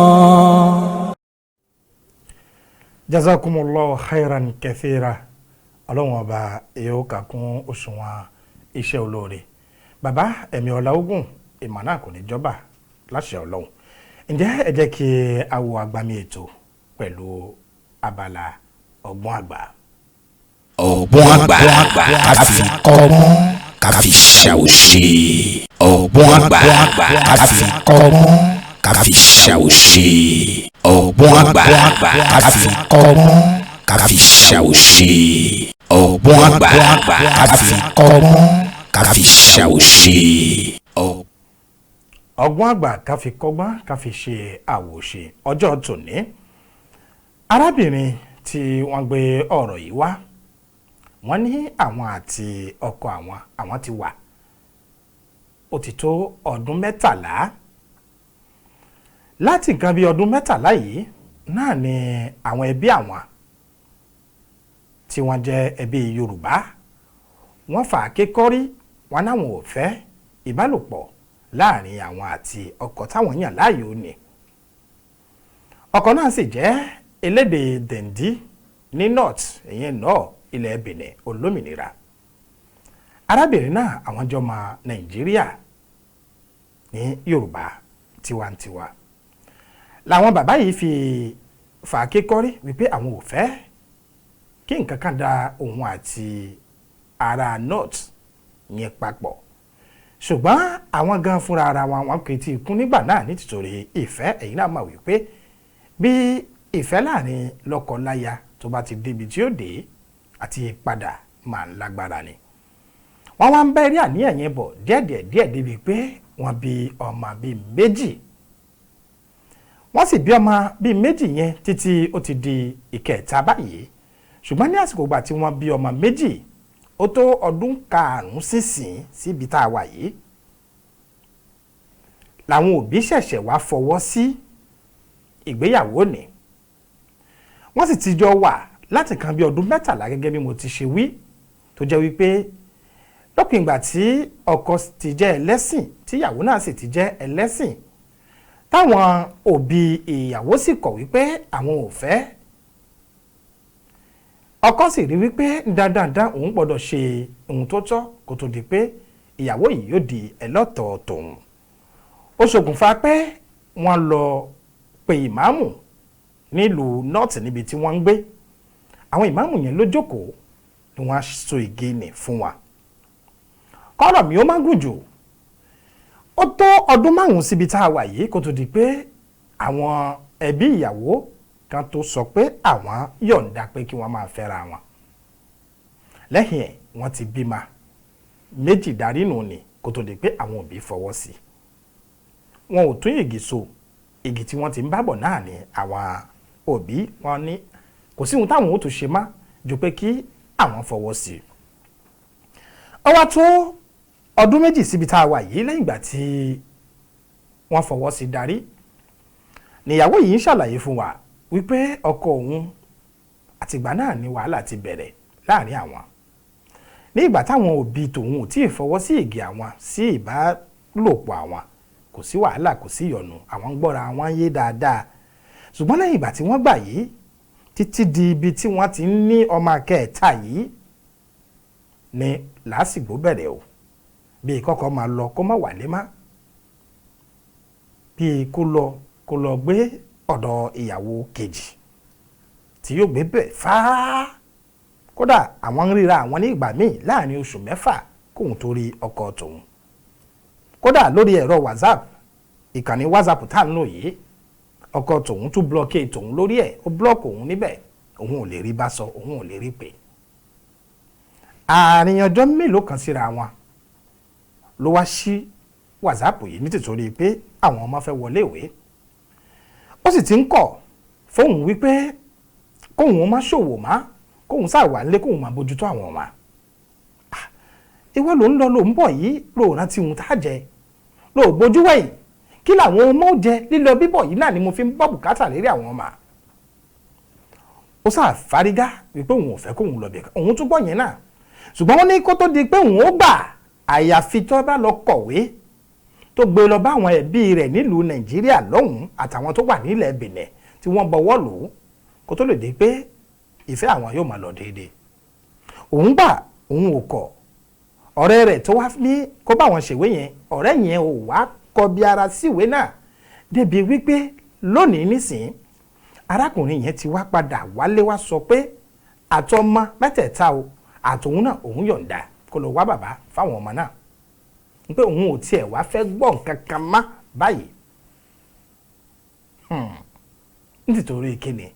Jazakumullahu khairan kathira. Ọlọ́run Ọba yóò kà kún òṣùwọ̀n iṣẹ́ olóore bàbá. Ẹ̀mí ọ̀la ogun ìmọ̀ náà kò ní jọba láṣẹ Ọlọ́run. Ǹjẹ́ ẹ jẹ́ kí a wo agbami ètò pẹ̀lú abala ọgbọ́n àgbà. Ọgbọ́n àgbà, ká fi kọ́gbọ́n, ká fi ṣàwòṣe. Ọgbọ́n àgbà, ká fi kọ́gbọ́n, ká fi ṣàwòṣe. Ọgbọ́n àgbà, ká fi kọ́gbọ́n, ká fi ṣàwòṣe. Ọgbọ́n àgbà, ká fi kọ́gbọ́n, ká fi ṣàwòṣe. Ọgbọ́n àgbà, ká fi kọ́gbọ́n, ká fi ṣe àwòṣe. Ọjọ́ tòní, arábìnrin tí wọ́n gbé ọ̀rọ̀ yìí wá, wọ́n ní àwọn àti ọkọ àwọn, àwọn ti wà ó ti tó ọdún 13. Láti nǹkan bí ọdún 13 yìí náà ni àwọn ẹbí àwọn tí wọ́n jẹ́ ẹbí Yorùbá, wọ́n fà á kékọ́rí, wọn náwọn ò fẹ́ ìbálòpọ̀ láàrin àwọn àti ọkọ táwọn yàn láàyò ni. Ọkọ náà sì jẹ́ elédè Dẹ̀ndí ní north, ìyẹn náà ilẹ̀ Benin olómìnira. Arábìnrin náà, àwọn jọmọ Nàìjíríà ní Yorùbá tiwantiwa. Làwọn bàbá yìí fi fà á kékọ́rí wípé àwọn ò fẹ́ kí nǹkan kan da òun àti ará north yẹn papọ̀. Ṣùgbọ́n àwọn gan fúnra ara wọn, wọn kì í ti kún nígbà náà nítorí ìfẹ́. Ẹ̀yin náà mọ̀ wípé bí ìfẹ́ láàrin lọ́kọ-láya tó bá ti débi tí ó dé, àti padà máa ń lágbára ni. Wọ́n wá ń bẹ́rí àníyàn yẹn bọ̀ díẹ̀díẹ̀ díẹ̀ débi pé wọ́n bí ọmọ bíi méjì. Wọ́n sì bí ọmọ bíi méjì yẹn títí ó ti di ìkẹta báyìí. Ṣùgbọ́n ní àsìkò ìgbà tí wọ́n bí ọmọ méjì, ó tó ọdún 5 sísìn síbi tá a wà yìí, làwọn òbí ṣẹ̀ṣẹ̀ wá fọwọ́ sí ìgbéyàwó ni. Wọ́n sì ti jọ wà láti kan bí ọdún 13, gẹ́gẹ́ bí mo ti ṣe wí, tó jẹ́ wípé lópin ìgbà tí ọkọ ti jẹ́ ẹlẹ́sìn, tíyàwó náà sì ti jẹ́ ẹlẹ́sìn, táwọn òbí ìyàwó sì kọ̀ wípé àwọn ò fẹ́, ọkọ sì rí wípé dandandan òun gbọ́dọ̀ ṣe ohun tó tọ́ kó tó di pé ìyàwó yìí yóò di ẹlọ́tọ̀ọ́ tòun. Ó ṣokùnfà pé wọ́n lọ pe ìmáàmù nílùú north níbi tí wọ́n ń gbé. Àwọn ìmáàmù yẹn ló jókòó ni wọ́n á so igi nì fún wa. Kọ́rọ̀ mi ó má gùn jù, ó tó ọdún 5 síbi tá a wà yìí kó tó di pé àwọn ẹbí ìyàwó kan tó sọ pé àwọn yọ̀ǹda pé kí wọ́n máa fẹ́ra wọn. Lẹ́yìn ẹ̀, wọ́n ti bímọ méjì darí nù ní kó tó di pé àwọn òbí fọwọ́ sí i. Wọn ò tún igi so, igi tí wọ́n ti ń bábọ̀ náà ni àwọn òbí wọn ní kò sí ohun táwọn ò tún ṣe má ju pé kí àwọn fọwọ́ sí i. Ó wá tó ọdún 2 síbi tá a wà yìí, lẹ́yìn ìgbà tí wọ́n fọwọ́ sí darí, níyàwó yìí ń ṣàlàyé fún wa wípé ọkọ òun, àtìgbà náà ni wàhálà ti bẹ̀rẹ̀ láàrin àwọn. Ní ìgbà táwọn òbí tòun ò tí ì fọwọ́ sí igi àwọn sí ìbálòpọ̀ àwọn, kò sí wàhálà, kò sí ìyọnu, àwọn ń gbọ́ra wọn yé dáadáa. Ṣùgbọ́n lẹ́yìn ìgbà tí wọ́n gbà yìí títí di ibi tí wọ́n ti ń ní ọmọ kẹta yìí ni làásìgbò bẹ̀rẹ̀ o. Bíi kọ́kọ́ máa lọ kó má wálé má, bíi kó lọ gbé ọ̀dọ̀ ìyàwó kejì. tí yóò gbé bẹ̀ fáá. Kódà àwọn ń ríra àwọn ní ìgbà míì láàrin oṣù 6 kóun tó rí ọkọ tòun. Kódà lórí ẹ̀rọ WhatsApp, ìkànnì WhatsApp tá à ń lò yìí, ọkọ tòun tún blọọkì tòun lórí ẹ̀, ó blọọkì òun níbẹ̀, òun ò lè rí bá sọ, òun ò lè rí pè. Àárín ọjọ́ mélòó kan síra wọn ló wá sí WhatsApp yìí ní tìtorí pé àwọn ọmọ fẹ́ wọlé ìwé. Ó sì ti ń kọ̀ fóun wípé kóun má ṣòwò má, kóun sáà wà nílé kóun má bójútó àwọn ọmọ. Ìwọ ló ń lọ ló ń bọ̀ yìí, ló rántí ohun tá a jẹ, ló bójú wẹ̀yìn, kí làwọn ọmọ jẹ, lílọ bíbọ̀ yìí náà ni mo fi ń bọ́ bùkátà lérí àwọn ọmọ. Ó sáà fárígá wípé òun ò fẹ́ kóun lọ bẹ̀rẹ̀, òun tún gbọ́ yẹn náà, ṣùgbọ́n wọ́n ní kó tó di pé òun ó gbà, àyàfi tó bá lọ kọ̀wé tó gbé lọ bá àwọn ẹbí rẹ̀ nílùú Nàìjíríà lọ́hùn-ún àtàwọn tó wà nílẹ̀ Benin tí wọ́n bọwọ́ lò ó, kó tó lè dé pé ìfẹ́ àwọn yóò máa lọ déédéé. Òun gbà, òun ò kọ̀. Ọ̀rẹ́ rẹ̀ tó wá ní kó bá wọn ṣèwé yẹn, ọ̀rẹ́ yẹn ò wá kọbi ara síwé náà débi wípé lónìí nísìn arákùnrin yẹn ti wá padà wálé wá sọ pé àtọmọ mẹ́tẹ̀ẹ̀ta o àtòun náà òun yọ̀ǹda kó lọ wá bàbá fáwọn ọmọ náà, pé òun ò tiẹ̀ wá fẹ́ gbọ́ nǹkan kan má báyìí. Nítorí kíni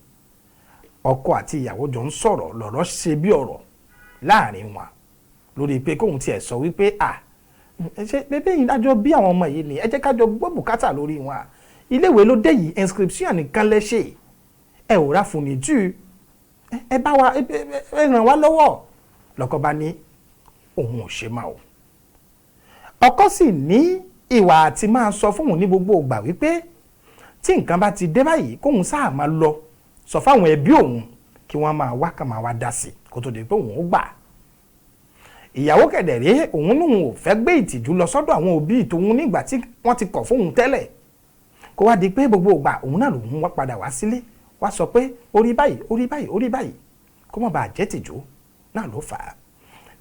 ọkọ àti ìyàwó jọ ń sọ̀rọ̀, lọ̀rọ̀ ṣe bí ọ̀rọ̀ láàrin wọn lórí pé kóun tiẹ̀ sọ wípé à ṣe bébé yìí dájọ́ bí àwọn ọmọ yìí ni, ẹ jẹ́ ká jọ gbọ́ bùkátà lórí wọn, iléèwé ló dé yìí, inscription nìkan lẹ́ṣẹ̀, ẹ ò rà fún ní jù, ẹ bá wa ẹ ràn wá lọ́wọ́. Lọ́kọ bá ní òun ò ṣe máa o. Ọkọ sì ní ìwà àti máa sọ fóun ní gbogbo ìgbà wípé tí nǹkan bá ti dé báyìí kóun sáà máa lọ sọ fáwọn ẹbí òun kí wọ́n máa wá kàn máa wá dá sí kó tó di pé òun ó gbà. Ìyàwó kẹ̀dẹ̀rẹ́ òun lòun ò fẹ́ gbé ìtìjú lọ sọ́dọ̀ àwọn òbí tòun nígbà tí wọ́n ti kọ̀ fóun tẹ́lẹ̀, kó wá di pé gbogbo ìgbà òun náà lòun wá padà wá sílé wá sọ pé ó rí báyìí, ó rí báyìí, ó rí báyìí, kó má bàa jẹ́ tìjú náà ló fà á.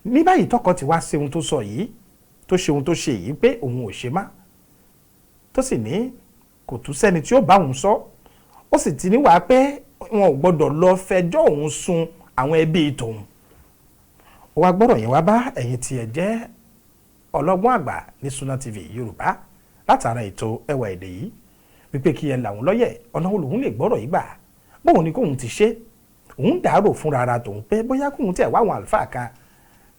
Ní báyìí tọkọ ti wá ṣe ohun tó sọ yìí, tó ṣe ohun tó ṣe yìí pé òun ò ṣe má, tó sì ní kò tún sẹ́ni tí ó bá òun sọ, ó sì ti níwàá pé wọn ò gbọ́dọ̀ lọ fẹjọ́ òun sun àwọn ẹbí tòun. Ó wá gbọ́dọ̀ yẹn wá bá ẹ̀yin tí ẹ jẹ́ ọlọ́gbọ́n àgbà ní Sunna TV Yorùbá látara ètò Ẹwà Èdè yìí wípé kí ẹ làwọn lọ́yẹ̀ ọ̀nà wo lòun lè gbọ́rọ̀ yìí gbà, bóun ni kóun ti ṣe. Òun dàárò fúnra ara tòun pé bóyá kóun tẹ̀ wá àwọn àlùfáà kan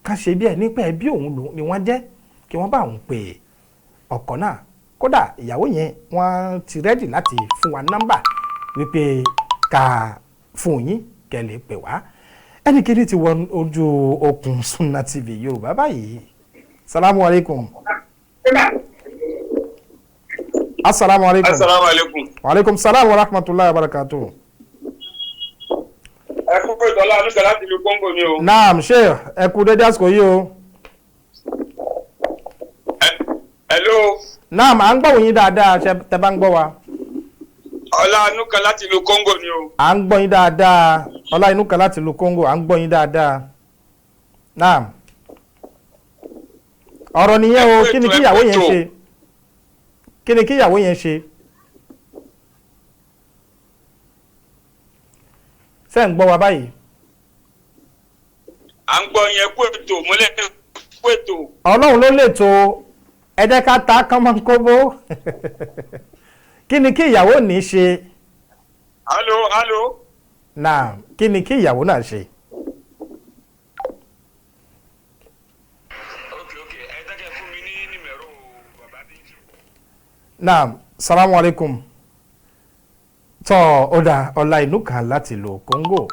kan ṣe bí ẹni pé ẹbí òun ni wọ́n jẹ́, kí wọ́n bá òun pè ọkọ náà. Kódà ìyàwó yẹn wọ́n ti rẹ́dì láti fún wa nọ́mbà wípé ká fún yín kẹ́ lè pè wá. Ẹnikẹ́ni ti wọ ojú okùn Sunna TV Yorùbá báyìí. Salamu alaikum. Assalamu alaikum. Assalamu alaikum. Wa alaikum salam wa rahmatullahi wa barakatuh. Ẹ kú pé ìtọ́lá anúkẹ́ láti ìlú Kóńgò ni o. Naam Sheikh, ẹ kú dédé àsìkò yìí o. Hello. Naam, à ń gbọ́ yín dáadáa, ṣe tẹ bá ń gbọ́ wa. Ọlá anúkẹ́ láti ìlú Kóńgò ni o. À ń gbọ́ yín dáadáa. Ọlá inúkẹ́ láti ìlú Kóńgò, à ń gbọ́ yín dáadáa. Naam. Ọ̀rọ̀ nìyẹn o, kí ni kí ìyàwó yẹn ṣe? Kí ni kí ìyàwó yẹn ṣe? Ṣé ń gbọ́ wa báyìí? À ń gbọ́ yẹn, kú ètò múlẹ̀ kú ètò. Ọlọ́run ló lè tó, ẹ jẹ́ ká ta kánmọ́nkóbó. Kí ni kí ìyàwó ní ṣe? Alo, alo. Naam, kí ni kí ìyàwó náà ṣe? Ok, ok, ẹ dákẹ́ fún mi ní nímẹ̀rọ bàbá tí ń ṣe. Naam, salamu alaikum. Tọ́ ọ̀dà ọ̀la inú kan láti lo Kóńgò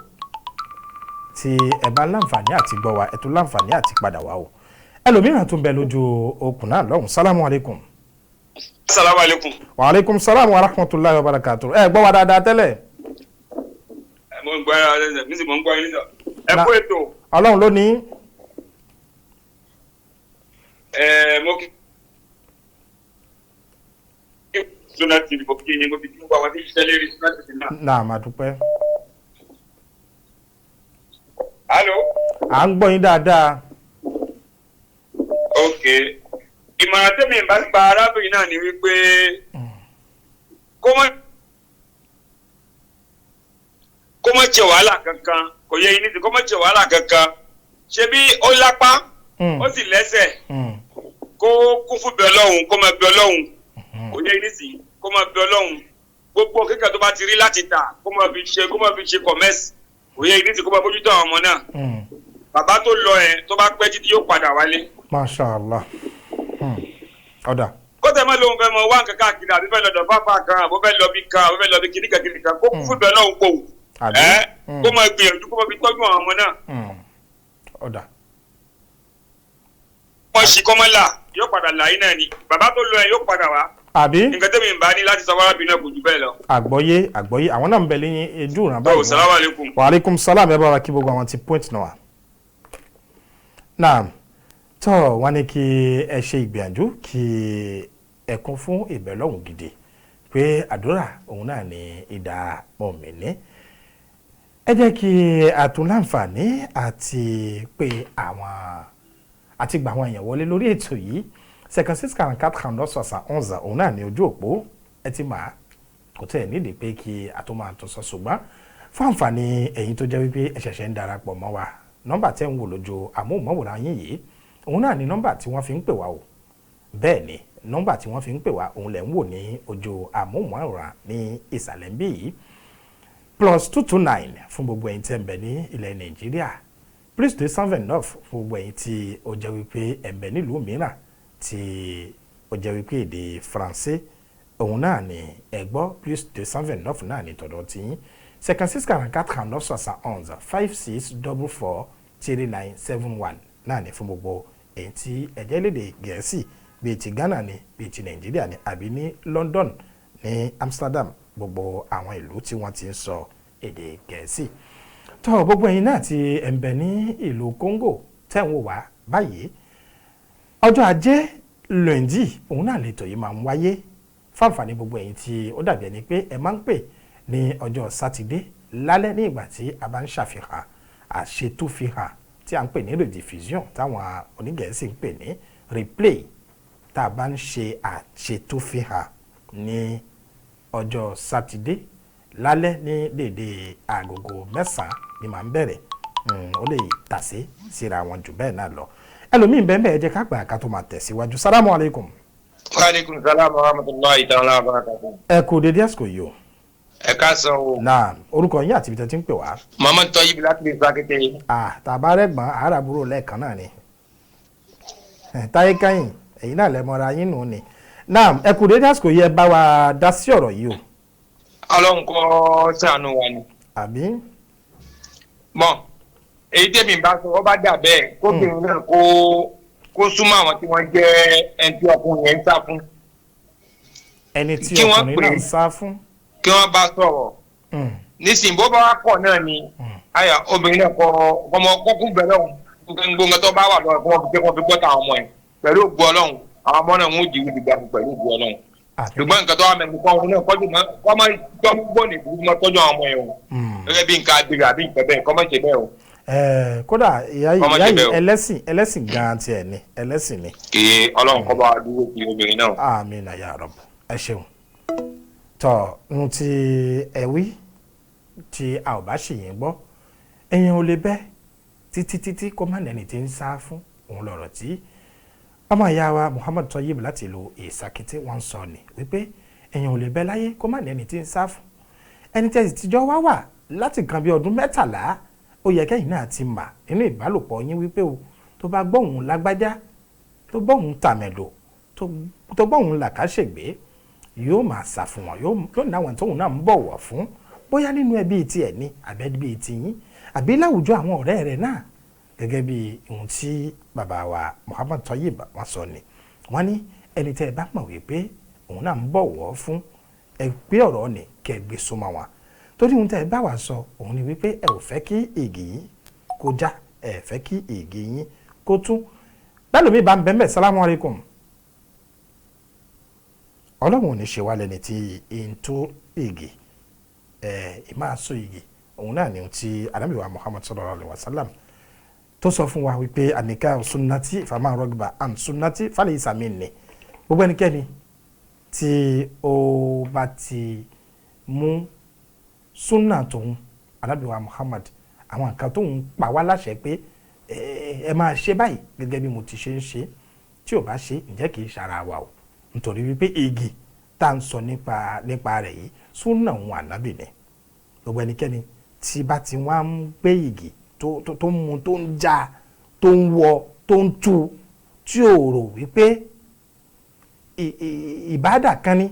tí ẹ bá láǹfààní àti gbọ́ wa, ẹ tún láǹfààní àti padà wá o. Ẹlòmíràn tún bẹ lójú okùn náà lọ́hùn. Salamu alaikum. Assalamu alaikum. Wa alaikum salam wa rahmatullahi wa barakatuh. Ẹ gbọ́ wa dáadáa tẹ́lẹ̀. Mo ń gbọ́ ẹ, mi sì mò ń gbọ́ yín sọ. Ẹ kú ètò. Ọlọ́run ló ní. Ẹ mo kí Sunna TV, mo kí yín, mo fi kí gbogbo àwọn tí ń ṣiṣẹ́ lérí Sunna TV náà. Náà máa dúpẹ́. Alo. À ń gbọ́ yín dáadáa. Ok, ìmọ̀ràn tẹ́mi bá gba arábìnrin náà ni wípé kó Kó má ṣe wàhálà kankan, kò yẹ yín nísìnyí, kó má ṣe wàhálà kankan. Ṣé bí ó lápá, ó sì lẹ́sẹ̀, kó kún fún bẹ Ọlọ́hun, kó máa bẹ Ọlọ́hun. Kò yẹ yín nísìnyí, kó máa bẹ Ọlọ́hun. Gbogbo kíkà tó bá ti rí láti tà, kó máa fi ṣe commerce. Kò yẹ yín nísìnyí, kó máa bójútó àwọn ọmọ náà. Bàbá tó lọ ẹ, tó bá pẹ́ títí, yóò padà wálé. Masha Allah. Ó dáa. Kó tẹ̀ mọ́ lóun fẹ́ mọ wá nǹkan káàkiri, àbí fẹ́ lọ́dọ̀ fáfá kan, àbó fẹ́ lọ bí kan, àbó fẹ́ lọ bí kìnnìkan kìnnìkan, kó kún fún bẹ́ẹ̀ náà ń kó Àbí? Ẹ kó máa gbìyànjú kó máa fi tọ́jú àwọn ọmọ náà. Ó dáa. Wọ́n ṣì kọ́ mọ́ là, yóò padà là yín náà ni. Bàbá tó lọ ẹ yóò padà wá. Àbí? Nǹkan tẹ́mi ń bá ní láti sọ fárábìnrin náà kò jù bẹ́ẹ̀ lọ. Àgbọ́yé, àgbọ́yé. Àwọn náà ń bẹ lẹ́yìn ojú ìran Tó báyìí. Salamu alaikum. Wa alaikum salam. Ẹ bá wa kí gbogbo àwọn ti point náà wà. Naam, tó wọ́n ní kí ẹ ṣe ìgbìyànjú, kí ẹ kún fún ìbẹ̀lọ́hùn gidi, pé àdúrà òun náà ní ìdá mọ̀mìnì. Ẹ jẹ́ kí a tún láǹfààní àti pé àwọn àti gba àwọn èèyàn wọlé lórí ètò yìí. 56 44 39 71, òun náà ní ojú òpó. Ẹ ti máa kò tẹ̀ nídìí pé kí a tó máa tún sọ, ṣùgbọ́n fún àǹfààní ẹ̀yin tó jẹ́ wípé ẹ ṣẹ̀ṣẹ̀ ń darapọ̀ mọ́ wa, nọ́mbà tẹ́ ń wò lójú amóhùnmáwòrán yín yìí, òun náà ní nọ́mbà tí wọ́n fi ń pè wá o. Bẹ́ẹ̀ ni, nọ́mbà tí wọ́n fi ń pè wá, òun lẹ̀ ń wò ní ojú amóhùnmáwòrán ní ìsàlẹ̀ ń bí yìí: +229 fún gbogbo ẹ̀yin tẹ́ ń bẹ ní ilẹ̀ Nàìjíríà, +229 fún gbogbo ẹ̀yin tí ó jẹ́ wípé ẹ̀ ń bẹ nílùú mìíràn tí ó jẹ́ wípé èdè Faransé òun náà ni ẹ gbọ́. +229 náà ni tọ̀dọ̀ tí yín: 56 44 39 71, 56 44 39 71 náà ni fún gbogbo èyí tí ẹ jẹ́ lédè Gẹ̀ẹ́sì, bíi ti Ghana ni, bíi ti Nàìjíríà ni, àbí ní London, ní Amsterdam, gbogbo àwọn ìlú tí wọ́n ti ń sọ èdè Gẹ̀ẹ́sì. Tó gbogbo ẹ̀yin náà tí ẹ̀ ń bẹ ní ìlú Congo tẹ̀ ń wò wá báyìí, ọjọ́ Ajé, lundi, òun náà lètò yìí máa ń wáyé. Fáǹfààní gbogbo ẹ̀yin tí ó dàbí ẹni pé ẹ máa ń pè ní ọjọ́ Sátidé lálẹ́ ní ìgbà tí a bá ń ṣàfihàn àṣetúfihàn tí a ń pè ní rediffusion, táwọn onígẹ̀ẹ́sì ń pè ní replay, tá a bá ń ṣe àṣetúfihàn ní ọjọ́ Sátidé lálẹ́ ní dédé agogo 9 ni màá ń bẹ̀rẹ̀. Ó lè tàsé síra wọn jù bẹ́ẹ̀ náà lọ. Ẹlòmíín bẹ́ẹ̀ bẹ́ẹ̀, jẹ́ ká gbà ká tó máa tẹ̀síwájú. Salamu aleykum. Wa aleykum salaam wa rahmatulahi ta'ala wa barakatuh. Ẹ kú dédé àsìkò yìí o. Ẹ káàsán o. Náà, orúkọ yín àti ibi tẹ́ ti ń pè wá? Muhammad Toyib láti lè sá kékeré. Ah, tàbá rẹ̀ gbọ́n àràbúrò lẹ́ẹ̀kan náà ni. Táyé Kẹ́yìn, èyí náà lẹ́ mọ́ra yín nù ni. Náà, ẹ kú dédé àsìkò yìí, ẹ bá wa dá sí ọ̀rọ̀ yìí o. Ọlọ́run kó ṣàánú wa ni. Àbí? Mọ èyí tèmi bá sọ, ọ bá dà bẹ́ẹ̀, kóbìnrin náà kó súnmọ́ àwọn tí wọ́n jẹ́ ẹni tí ọkùnrin yẹn ń sá fún. Ẹni tí Kí wọ́n ọkùnrin pè náà é. ń sá fún. Kí wọ́n bá sọ̀rọ̀. Nísìnyí, bó bá wà kọ̀ náà ni àyà obìnrin náà kọ ọmọ kókó bẹ̀rẹ̀ òun gbogbo nǹkan tó bá wà lọ́wọ́, kí wọ́n fi gbọ́ tàwọn ọmọ yẹn. Pẹ̀lú ògbó Ọlọ́run, àwọn ọmọ náà ń jí ìdìgbà pẹ̀lú ògbó Ọlọ́run. Ṣùgbọ́n nǹkan tó wà mẹ́rin kọ́ ọ̀hún náà kọ́jú mọ́ kọ́ máa tọ́ gbọ́ ní ìdúró máa tọ́jú àwọn ọmọ yẹn o, gẹ́gẹ́ bí nǹkan agbèrè àbí nǹkan bẹ́ẹ̀, kọ́ máa ṣe bẹ́ẹ̀ o. Kódà ìyá yìí Ọmọ ìyá ṣe yìí bẹ́ẹ̀ o. ẹlẹ́sìn, ẹlẹ́sìn gan-an tiẹ̀ ni, ẹlẹ́sìn ni. Kí Ọlọ́run kọ́ bá wa dúró ti obìnrin náà. Àmín ya Rabb. Ẹ ṣeun. Tọ ohun tí ẹ wí, tí a ò bá ṣì yín gbọ́, èèyàn ò lè bẹ́ títí títí kó má nẹni tí ń sá fún òun. Lọ̀rọ̀ tí ọmọ ìyá wa Muhammad Toyib láti ìlú Ìsàkété wọ́n ń sọ ni wípé èèyàn ò lè bẹ́ láyé kó má nẹni tí ń sá fún. Ẹni tí ẹ sì ti jọ wá wà láti kan bí ọdún 13, ó yẹ kẹ́yìn náà ti mà nínú ìbálòpọ̀ yín wípé o tó bá gbóhùn lágbájá, tó gbóhùn tàmẹ̀dò, tó gbóhùn làkàṣègbè, yóò máa sá fún wọn. Yóò ní àwọn tóun náà ń bọ̀wọ̀ fún, bóyá nínú ẹbí tiẹ̀ ni, àbí ẹbí tiyín, àbí láwùjọ àwọn ọ̀rẹ́ rẹ̀ náà. Gẹ́gẹ́ bí ohun tí bàbá wa Muhammad Toyib wọ́n sọ ni, wọ́n ní ẹni tẹ́ ẹ bá mọ̀ wípé òun náà ń bọ̀wọ̀ fún, ẹ gbé ọ̀rọ̀ ni kẹ́ ẹ gbé súnmọ́ wọn, torí ohun tẹ́ ẹ bá wa sọ òun ni wípé ẹ ò fẹ́ kí igi yín kó já, ẹ fẹ́ kí igi yín kó tú. Bẹ́ẹ̀ lómi bá ń bẹ́ẹ̀ bẹ́ẹ̀. Salamu alaykum. Ọlọ́run ò ní ṣe wá lẹ́ni tí ń tú igi ẹ̀ ìmáa sọ igi. Òun náà ni ohun tí Ànábì wa Muhammad sallallahu alayhi wa sallam tó sọ fún wa wípé àníkà sunnati faman ragba an sunnati falaysa minni. Gbogbo ẹnikẹ́ni tí ó bá ti mú súnà tòun Ànábì wa Muhammad, àwọn nǹkan tó ń pa wá láṣẹ pé ẹ máa ṣe báyìí gẹ́gẹ́ bí mo ti ṣe ń ṣe, tí ò bá ṣe, ǹjẹ́ kì í ṣara wa o? Nítorí wípé igi tá à ń sọ nípa rẹ̀ yìí, súnà òun Ànábì ni. Gbogbo ẹnikẹ́ni tí bá ti wá ń gbé igi tó ń mu, tó ń já, tó ń wọ, tó ń tú, tí ò rò wípé ìbádà kan ni,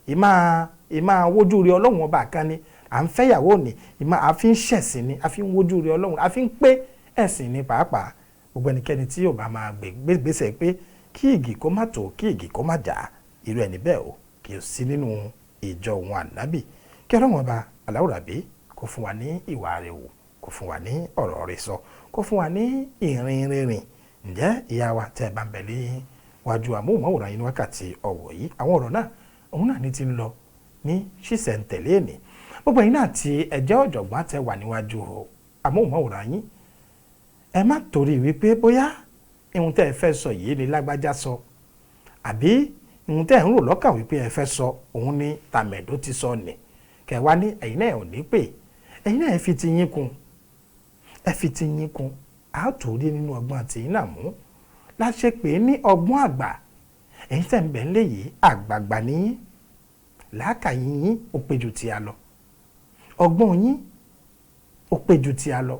ìmáa wojú rí Ọlọ́run ọba kan ni, à ń fẹ́yàwó ni, ìmáa a fi ń ṣẹ̀sìn ni, a fi ń wojú rí Ọlọ́run, a fi ń pé ẹ̀sìn ni pàápàá. Gbogbo ẹnikẹ́ni tí yóò bá máa gbégbèsè pé kí igi kó má tó, kí igi kó má jà, irú ẹni bẹ́ẹ̀ o kì í sí nínú ìjọ òun Ànábì. Kí Ọlọ́run ọba aláwùrábí kó fún wa ní ìwà rẹ̀ wò, kó fún wa ní ọ̀rọ̀ rẹ̀ sọ, kó fún wa ní ìrìn rìnrìn. Ǹjẹ́ ìyá wa tẹ́ ẹ bá ń bẹ ní wájú amóhùnmáwòrán yìí ní wákàtí ọ̀wọ̀ yìí, àwọn ọ̀rọ̀ náà òun náà ní ti ń lọ ní ṣísẹ̀ntẹ̀lé èní. Gbogbo ẹ̀yin náà tí ẹ jẹ́ ọ̀jọ̀gbọ́n tẹ́ wà níwájú amóhùnmáwòrán yín, ẹ má torí wípé bóyá ihun tẹ́ ẹ fẹ́ sọ yìí ni lágbájá sọ, àbí ihun tẹ́ ẹ ń rò lọ́kàn wípé ẹ fẹ́ sọ òun ni tàmẹ̀dó ti sọ nì, kẹ́ wá ní ẹ̀yin náà ò ní pè, ẹ̀yin náà ẹ fi ti yín kún, ẹ fi ti yín kún. A tó rí nínú ọgbọ́n tí yín náà mú láṣẹ pé ní ọgbọ́n àgbà. Ẹ̀yin tẹ́ ń bẹ ńlẹ̀ yìí, àgbààgbà ní yín, làákàyè yín ó pé ju ti a lọ, ọgbọ́n yín ó pé ju ti a lọ.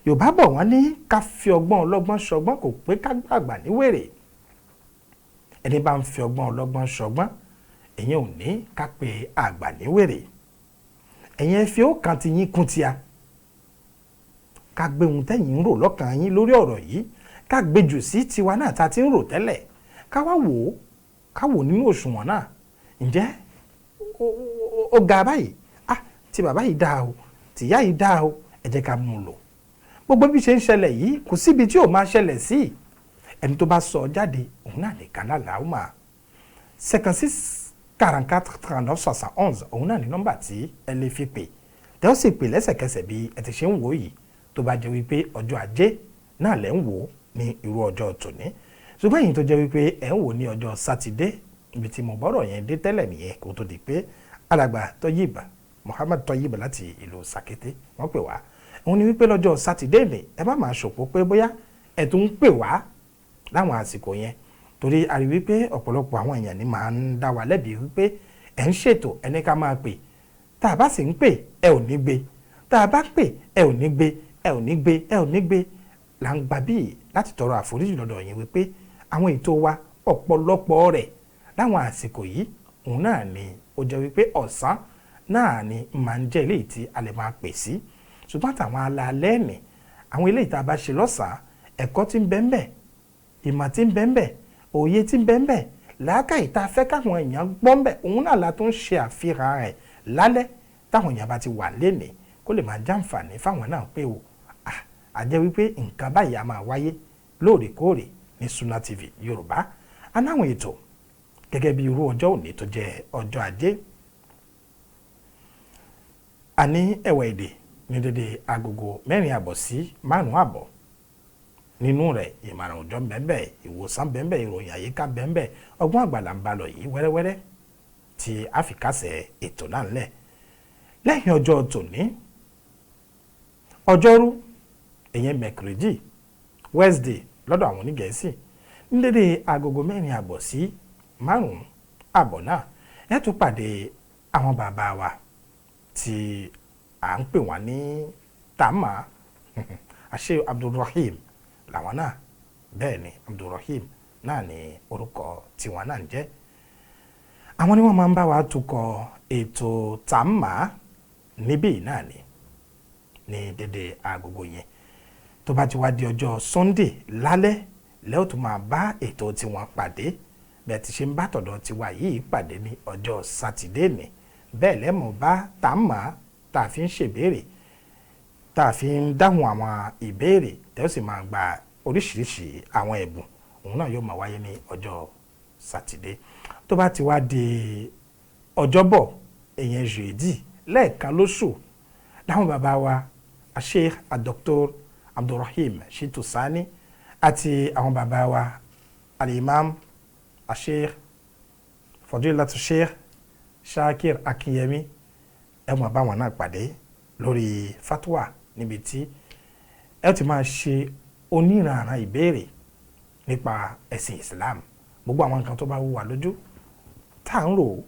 Yorùbá bọ̀ wọ́n ní ká fi ọgbọ́n ọlọ́gbọ́n ṣọgbọ́n, kò pé ká gbàgbà ní wèrè. Ẹni bá ń fi ọgbọ́n ọlọ́gbọ́n ṣọgbọ́n, ẹ̀yin ò ní ká pe àgbà ní wèrè. Ẹ̀yin ẹ fi ó kan ti yín kún ti a, ká gbé ohun tẹ́yìn ń rò lọ́kàn yín lórí ọ̀rọ̀ yìí, ká gbé jù sí tiwa náà ta ti ń rò tẹ́lẹ̀, ká wá wò ó, ká wò nínú òṣùwọ̀n náà, ǹjẹ́ ó ga báyìí? Ah, ti bàbá yìí dáa o, tìyá yìí dáa o, ẹ jẹ́ ká mú un lò. Gbogbo bí ṣe ń ṣẹlẹ̀ yìí, kò síbi tí ò máa ṣẹlẹ̀ sí. Ẹni tó bá sọ jáde òun náà nìkan lálàá ó máa. 56 44 39 71 òun náà ní nọ́mbà tí ẹ lè fi pè, tẹ́ ó sì pè lẹ́sẹ̀kẹsẹ̀ bí ẹ ti ṣe ń wò yìí. Tó bá jẹ́ wípé ọjọ́ ajé náà lẹ́ ń wò ní irú ọjọ́ tòní, ṣùgbọ́n èyí tó jẹ́ wípé ẹ̀ ń wò ní ọjọ́ sátidé, ibi tí mo bọ́rọ̀ yẹn dé tẹ́lẹ̀ nìyẹn, kó tó di pé alàgbà Tọ́yìbà Muhammad Tọ́yìbà láti ìlú Sàkété wọ́n pè wá. Òun ni wípé lọ́jọ́ sátidé ni ẹ má máa ṣòpó pé bóyá ẹ tún ń pè wá láwọn àsìkò yẹn, torí a rí wípé ọ̀pọ̀lọpọ̀ àwọn èèyàn ni máa ń dá wa lẹ́bi wípé ẹ̀ ń ṣètò ẹni ká máa pè, tá a bá sì ń pè ẹ ò ní gbé, tá a bá pè ẹ ò ní gbé, ẹ ò ní gbé, ẹ ò ní gbé. Là ń gba bíi láti tọrọ àforíjì lọ́dọ̀ yín wípé àwọn ètò wa ọ̀pọ̀lọpọ̀ rẹ̀ láwọn àsìkò yìí òun náà ni ó jẹ́ wípé ọ̀sán náà ni máa ń jẹ́ eléyìí tí a lè máa pè sí, ṣùgbọ́n àtàwọn alaalẹ́ nì àwọn eléyìí tá a bá ṣe lọ́sàn-án, ẹ̀kọ́ tí ń bẹ ńbẹ̀, ìmọ̀ tí ń bẹ ńbẹ̀, òye tí ń bẹ ńbẹ̀, làákàyè tá a fẹ́ káwọn èèyàn gbọ́ ńbẹ̀, òun náà la tún ṣe àfihàn rẹ̀ lálẹ́ táwọn èèyàn bá ti wà lénìí, kó lè máa jàǹfààní fáwọn náà pé o a jẹ́ wípé nǹkan báyìí a máa wáyé lóòrèkóòrè ní Sunna TV Yorùbá. A náwọn ètò gẹ́gẹ́ bí irú ọjọ́ òní tó jẹ́ ọjọ́ ajé, a ní ẹ̀wà èdè ní dédé agogo 4:30 sí 5:30. Nínú rẹ̀ ìmọ̀ràn òjọ́ bẹ́ẹ̀nbẹ́ẹ̀, ìwòsàn bẹ́ẹ̀nbẹ́ẹ̀, ìròyìn àyíká bẹ́ẹ̀nbẹ́ẹ̀, ọgbọ́n àgbàlá ń bá lọ yìí wẹ́rẹ́wẹ́rẹ́ tí a fi kásẹ̀ ètò náà ńlẹ̀. Lẹ́yìn ọjọ́ tòní, ọjọ́rú ìyẹn mẹ̀kìrìjì Wednesday lọ́dọ̀ àwọn onígẹ̀ẹ́sì, ní dédé agogo 4:30 sí 5:30 náà ẹ tún pàdé àwọn bàbá wa tí à ń pè wọ́n ní Tàmá àṣẹ Abdulrahim làwọn náà, bẹ́ẹ̀ ni Abdulrahim náà ni orúkọ tiwọn náà ń jẹ́. Àwọn ni wọ́n máa ń bá wa tukọ̀ ètò Tàmá níbí náà ni ní dédé agogo yẹn. Tó bá ti wá di ọjọ́ Sunday lálẹ́ lẹ́yìn tó máa bá ètò tiwọn pàdé, bẹ́ẹ̀ ti ṣe ń bá tọ̀dọ̀ tiwa yìí pàdé ní ọjọ́ sátidé ni, bẹ́ẹ̀ lẹ́mọ̀ bá Tàmá tá a fi ń ṣèbéèrè, tá a fi ń dáhùn àwọn ìbéèrè, tẹ́ ó sì máa gba oríṣiríṣi àwọn ẹ̀bùn, òun náà yóò máa wáyé ní ọjọ́ sátidé. Tó bá ti wá di ọjọ́bọ̀ ìyẹn jeudi lẹ́ẹ̀kan lóṣù láwọn bàbá wa Sheikh Dr. Abdulrahim Shitu Sani àti àwọn bàbá wa Al-Imam Sheikh Fadilatu Sheikh Shakir Akinyemi, ẹ máa bá wọn náà pàdé Lórí fatwa, níbi tí ẹ ti máa ṣe oníranran ìbéèrè nípa ẹ̀sìn Islam, gbogbo àwọn nǹkan tó bá wù wá lójú tá à ń rò ó,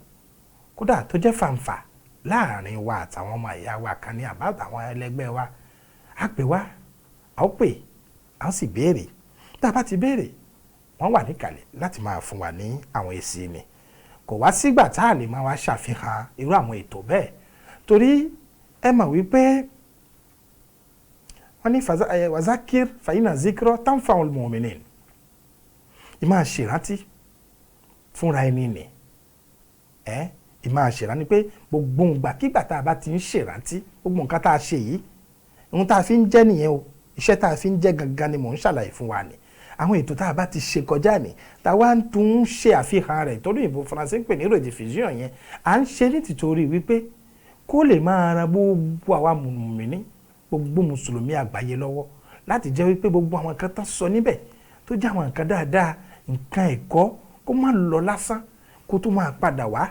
kódà tó jẹ́ fàǹfà láàrin wa àtàwọn ọmọ ìyá wa kan ní àbá àtàwọn ẹlẹgbẹ́ wa, á pè wá, a ó pè, a ó sì béèrè. Tá a bá ti béèrè, wọ́n wà níkàlẹ̀ láti máa fún wa ní àwọn èsì ni. Kò wá sígbà tá a lè máa wá ṣàfihàn irú àwọn ètò bẹ́ẹ̀, torí ẹ mọ̀ wípé wọ́n ní wazakir fàyínà zikro tanfa'ul mu'minin, ìmáa ṣèrántí fúnra ẹni nì ẹ, ìmáa ṣèrántí pé gbogbo ìgbàkigbà tá a bá ti ń ṣèrántí gbogbo nǹkan tá a ṣe yìí, ohun tá a fi ń jẹ́ nìyẹn o. Iṣẹ́ tá a fi ń jẹ́ gangan ni mò ń ṣàlàyé fún wa ni àwọn ètò tá a bá ti ṣe kọjá ni tá a wá ń tún ṣe àfihàn rẹ̀, torí ìbò Faransé ń pè ní rediffusion yẹn, à ń ṣe ní tìtorí wípé kó lè máa ran gbogbo àwa mùmíní, gbogbo mùsùlùmí àgbáyé lọ́wọ́, láti jẹ́ wípé gbogbo àwọn nǹkan tán sọ níbẹ̀ tó jẹ́ àwọn nǹkan dáadáa, nǹkan ẹ̀kọ́, kó má lọ lásán, kó tó máa padà wá,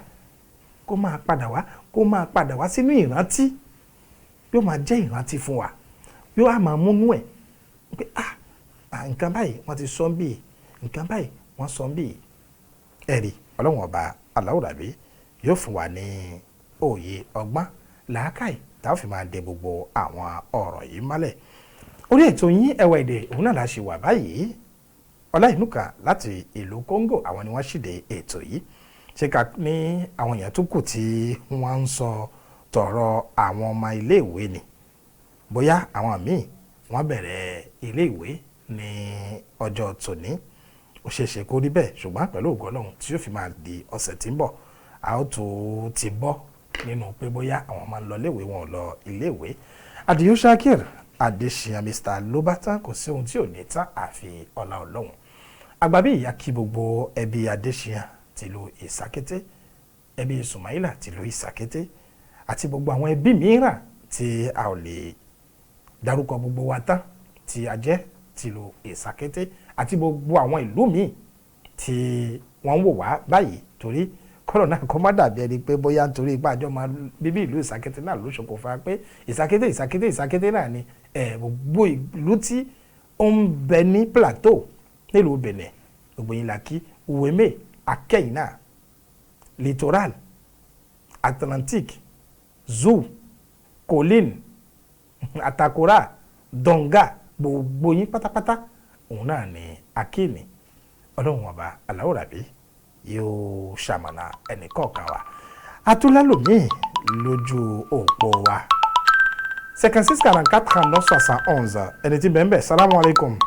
kó máa padà wá, kó máa padà wá sínú ìrántí. Yóò máa jẹ́ ìrántí fún wa, yóò á máa múnú ẹ̀ pé ah, nǹkan báyìí wọ́n ti sọ ń bì, nǹkan báyìí wọ́n sọ ń bì. Ẹ̀rí Ọlọ́run Ọba aláwòrábí yóò fún wa ní òye, ọgbọ́n, làákàyè tá a fi máa de gbogbo àwọn ọ̀rọ̀ yìí mọ́lẹ̀. Orí ètò yín Ẹwà Èdè òun náà la ṣe wà báyìí. Ọláìnúkà láti ìlú Congo, àwọn ni wọ́n ṣìde ètò yìí. Ṣé ká ní àwọn èèyàn tó kù tí wọ́n ń sọ tọ̀rọ̀ àwọn ọmọ iléèwé ni, bóyá àwọn míì wọ́n bẹ̀rẹ̀ iléèwé ní ọjọ́ tòní, ó ṣeé ṣe kó rí bẹ́ẹ̀. Ṣùgbọ́n pẹ̀lú ògo Ọlọ́run, tí yóò fi máa di ọ̀sẹ̀ tí ń bọ̀, a ó tó ti bọ́ nínú pé bóyá àwọn máa ń lọ iléèwé, wọn ò lọ iléèwé. Àdìó Shakir Adéṣíyàn, Mr Lobatan, kò sí ohun tí ò ní tán àfi ọlá Ọlọ́run. Àgbàbí ìyá kí gbogbo ẹbí Adéṣíyàn tìlú Ìsàkété, ẹbí Sùmáìlà tìlú Ìsàkété, àti gbogbo àwọn ẹbí mìíràn tí a ò lè dárúkọ gbogbo wa tán tí a jẹ́ tìlú Ìsàkété, àti gbogbo àwọn ìlú míì tí wọ́n ń wò wá báyìí, torí kọ́rọ̀ náà kó má dàbí ẹni pé bóyá nítorí ipá àjọ máa bíbí ìlú Ìsàkété náà ló ṣokùnfà pé Ìsàkété, Ìsàkété, Ìsàkété náà ni ẹ̀. Gbogbo ìlú tí ó ń bẹ ní Plateau nílùú Benin, gbogbo yín la kí. Ouémé, akẹ́yìn náà, Littoral, Atlantique, Zou, Colline, Atakora, Donga, gbogbo yín pátápátá òun náà ni akíní. Ọlọ́run Ọba aláwòrábí yóò ṣamọ̀nà ẹnìkọ̀ọ̀kan wa. Atúlálòmíì lójú òpó wa, 56 44 39 71, ẹni tí bẹ́ẹ̀ bẹ́ẹ̀. Salamu alaykum.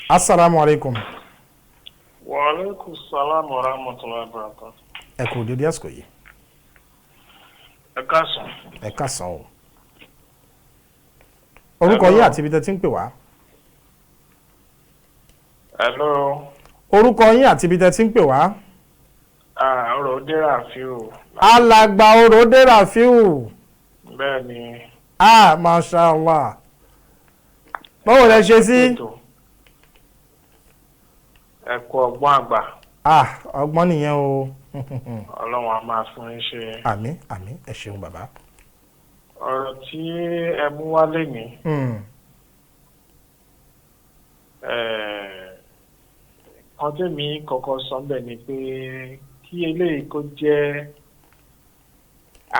Asalaamu alaykum. Wa aleykum salaam wa rahmatulahi wa barakatuh. Ẹ kú dédé àsìkò yìí. Ẹ káàsán. Ẹ káàsán o. Orúkọ yín àti ibi tẹ́ ti ń pè wá. Hello. Orúkọ yín àti ibi tẹ́ ti ń pè wá. Ọ̀rọ̀ dẹ́rà fíò. Alàgbà Òròdé Rafiu. Bẹ́ẹ̀ ni. Ah, masha Allah, báwo lẹ ṣe sí? Ètò. Ẹ kú ọgbọ́n àgbà. Ah, ọgbọ́n nìyẹn o. Ọlọ́run á máa fún yín ṣe. Àmín, àmín, ẹ ṣeun bàbá. Ọ̀rọ̀ tí ẹ mú wá lénìí, kan tèmi kọ́kọ́ sọ ń bẹ̀ ni pé kí eléyìí kó jẹ́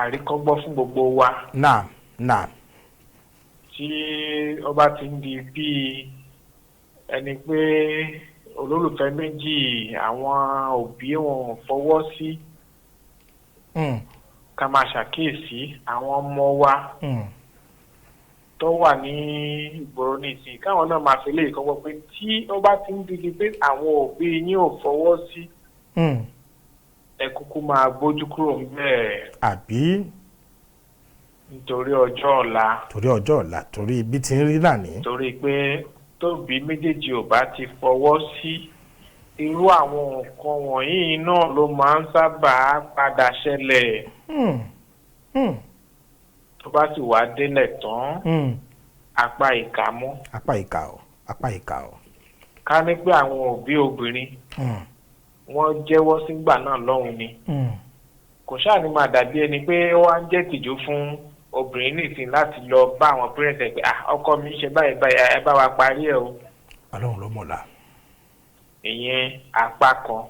àríkọ́gbọ́n fún gbogbo wa. Naam naam. Tí ó bá ti ń di bíi ẹni pé olólùfẹ́ méjì, àwọn òbí wọn ò fọwọ́ sí, ká máa ṣàkíyèsí àwọn ọmọ wa tó wà ní ìgboro nísìnyí, káwọn náà máa fi lè kọ́gbọ́n pé tí ó bá ti ń di pé àwọn òbí yín ò fọwọ́ sí, ẹ kúkú máa gbójú kúrò ńbẹ̀. Àbí? Nítorí ọjọ́ ọ̀la. Torí ọjọ́ ọ̀la, torí ibi tí ń rí náà ní. Torí pé tóbi méjèèjì ò bá ti fọwọ́ sí, irú àwọn nǹkan wọ̀nyí náà ló máa ń sábà padà ṣẹlẹ̀. Tó bá sì wá délẹ̀ tán, apá ìkà mọ́. Apá ìkà o, apá ìkà o. Ká ní pé àwọn òbí obìnrin wọ́n jẹ́wọ́ sígbà náà lọ́hùn ni. Kò ṣáà ní máa dàbí ẹni pé ó wá ń jẹ́ tìjú fún obìnrin nìsín láti lọ bá àwọn parents ẹ̀ pé, "Ah, ọkọ mi ń ṣe báyìí báyìí, ẹ bá wa parí ẹ̀ o." Ọlọ́run ló mọ̀la. Ìyẹn apá kan.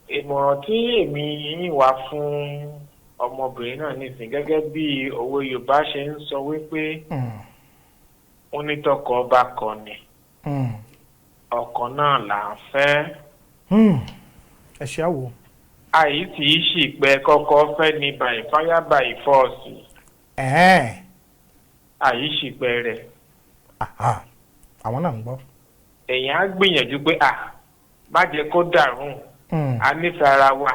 Ìmọ̀ràn tí èmi yín wá fún ọmọbìnrin náà nísìn, gẹ́gẹ́ bí òwe Yorùbá ṣe ń sọ wípé ó ní tọkọ bá kọ ni, ọkọ náà là ń fẹ́. Ẹ ṣe àwò. Àyí tí í sì pẹ́ kọ́kọ́ fẹ́ ni by fire by force. Àyí sì pẹ́ rẹ̀. Àwọn náà ń gbọ́. Èèyàn á gbìyànjú pé, à má jẹ́ kó dàrú, a nífẹ̀ẹ́ ara wa,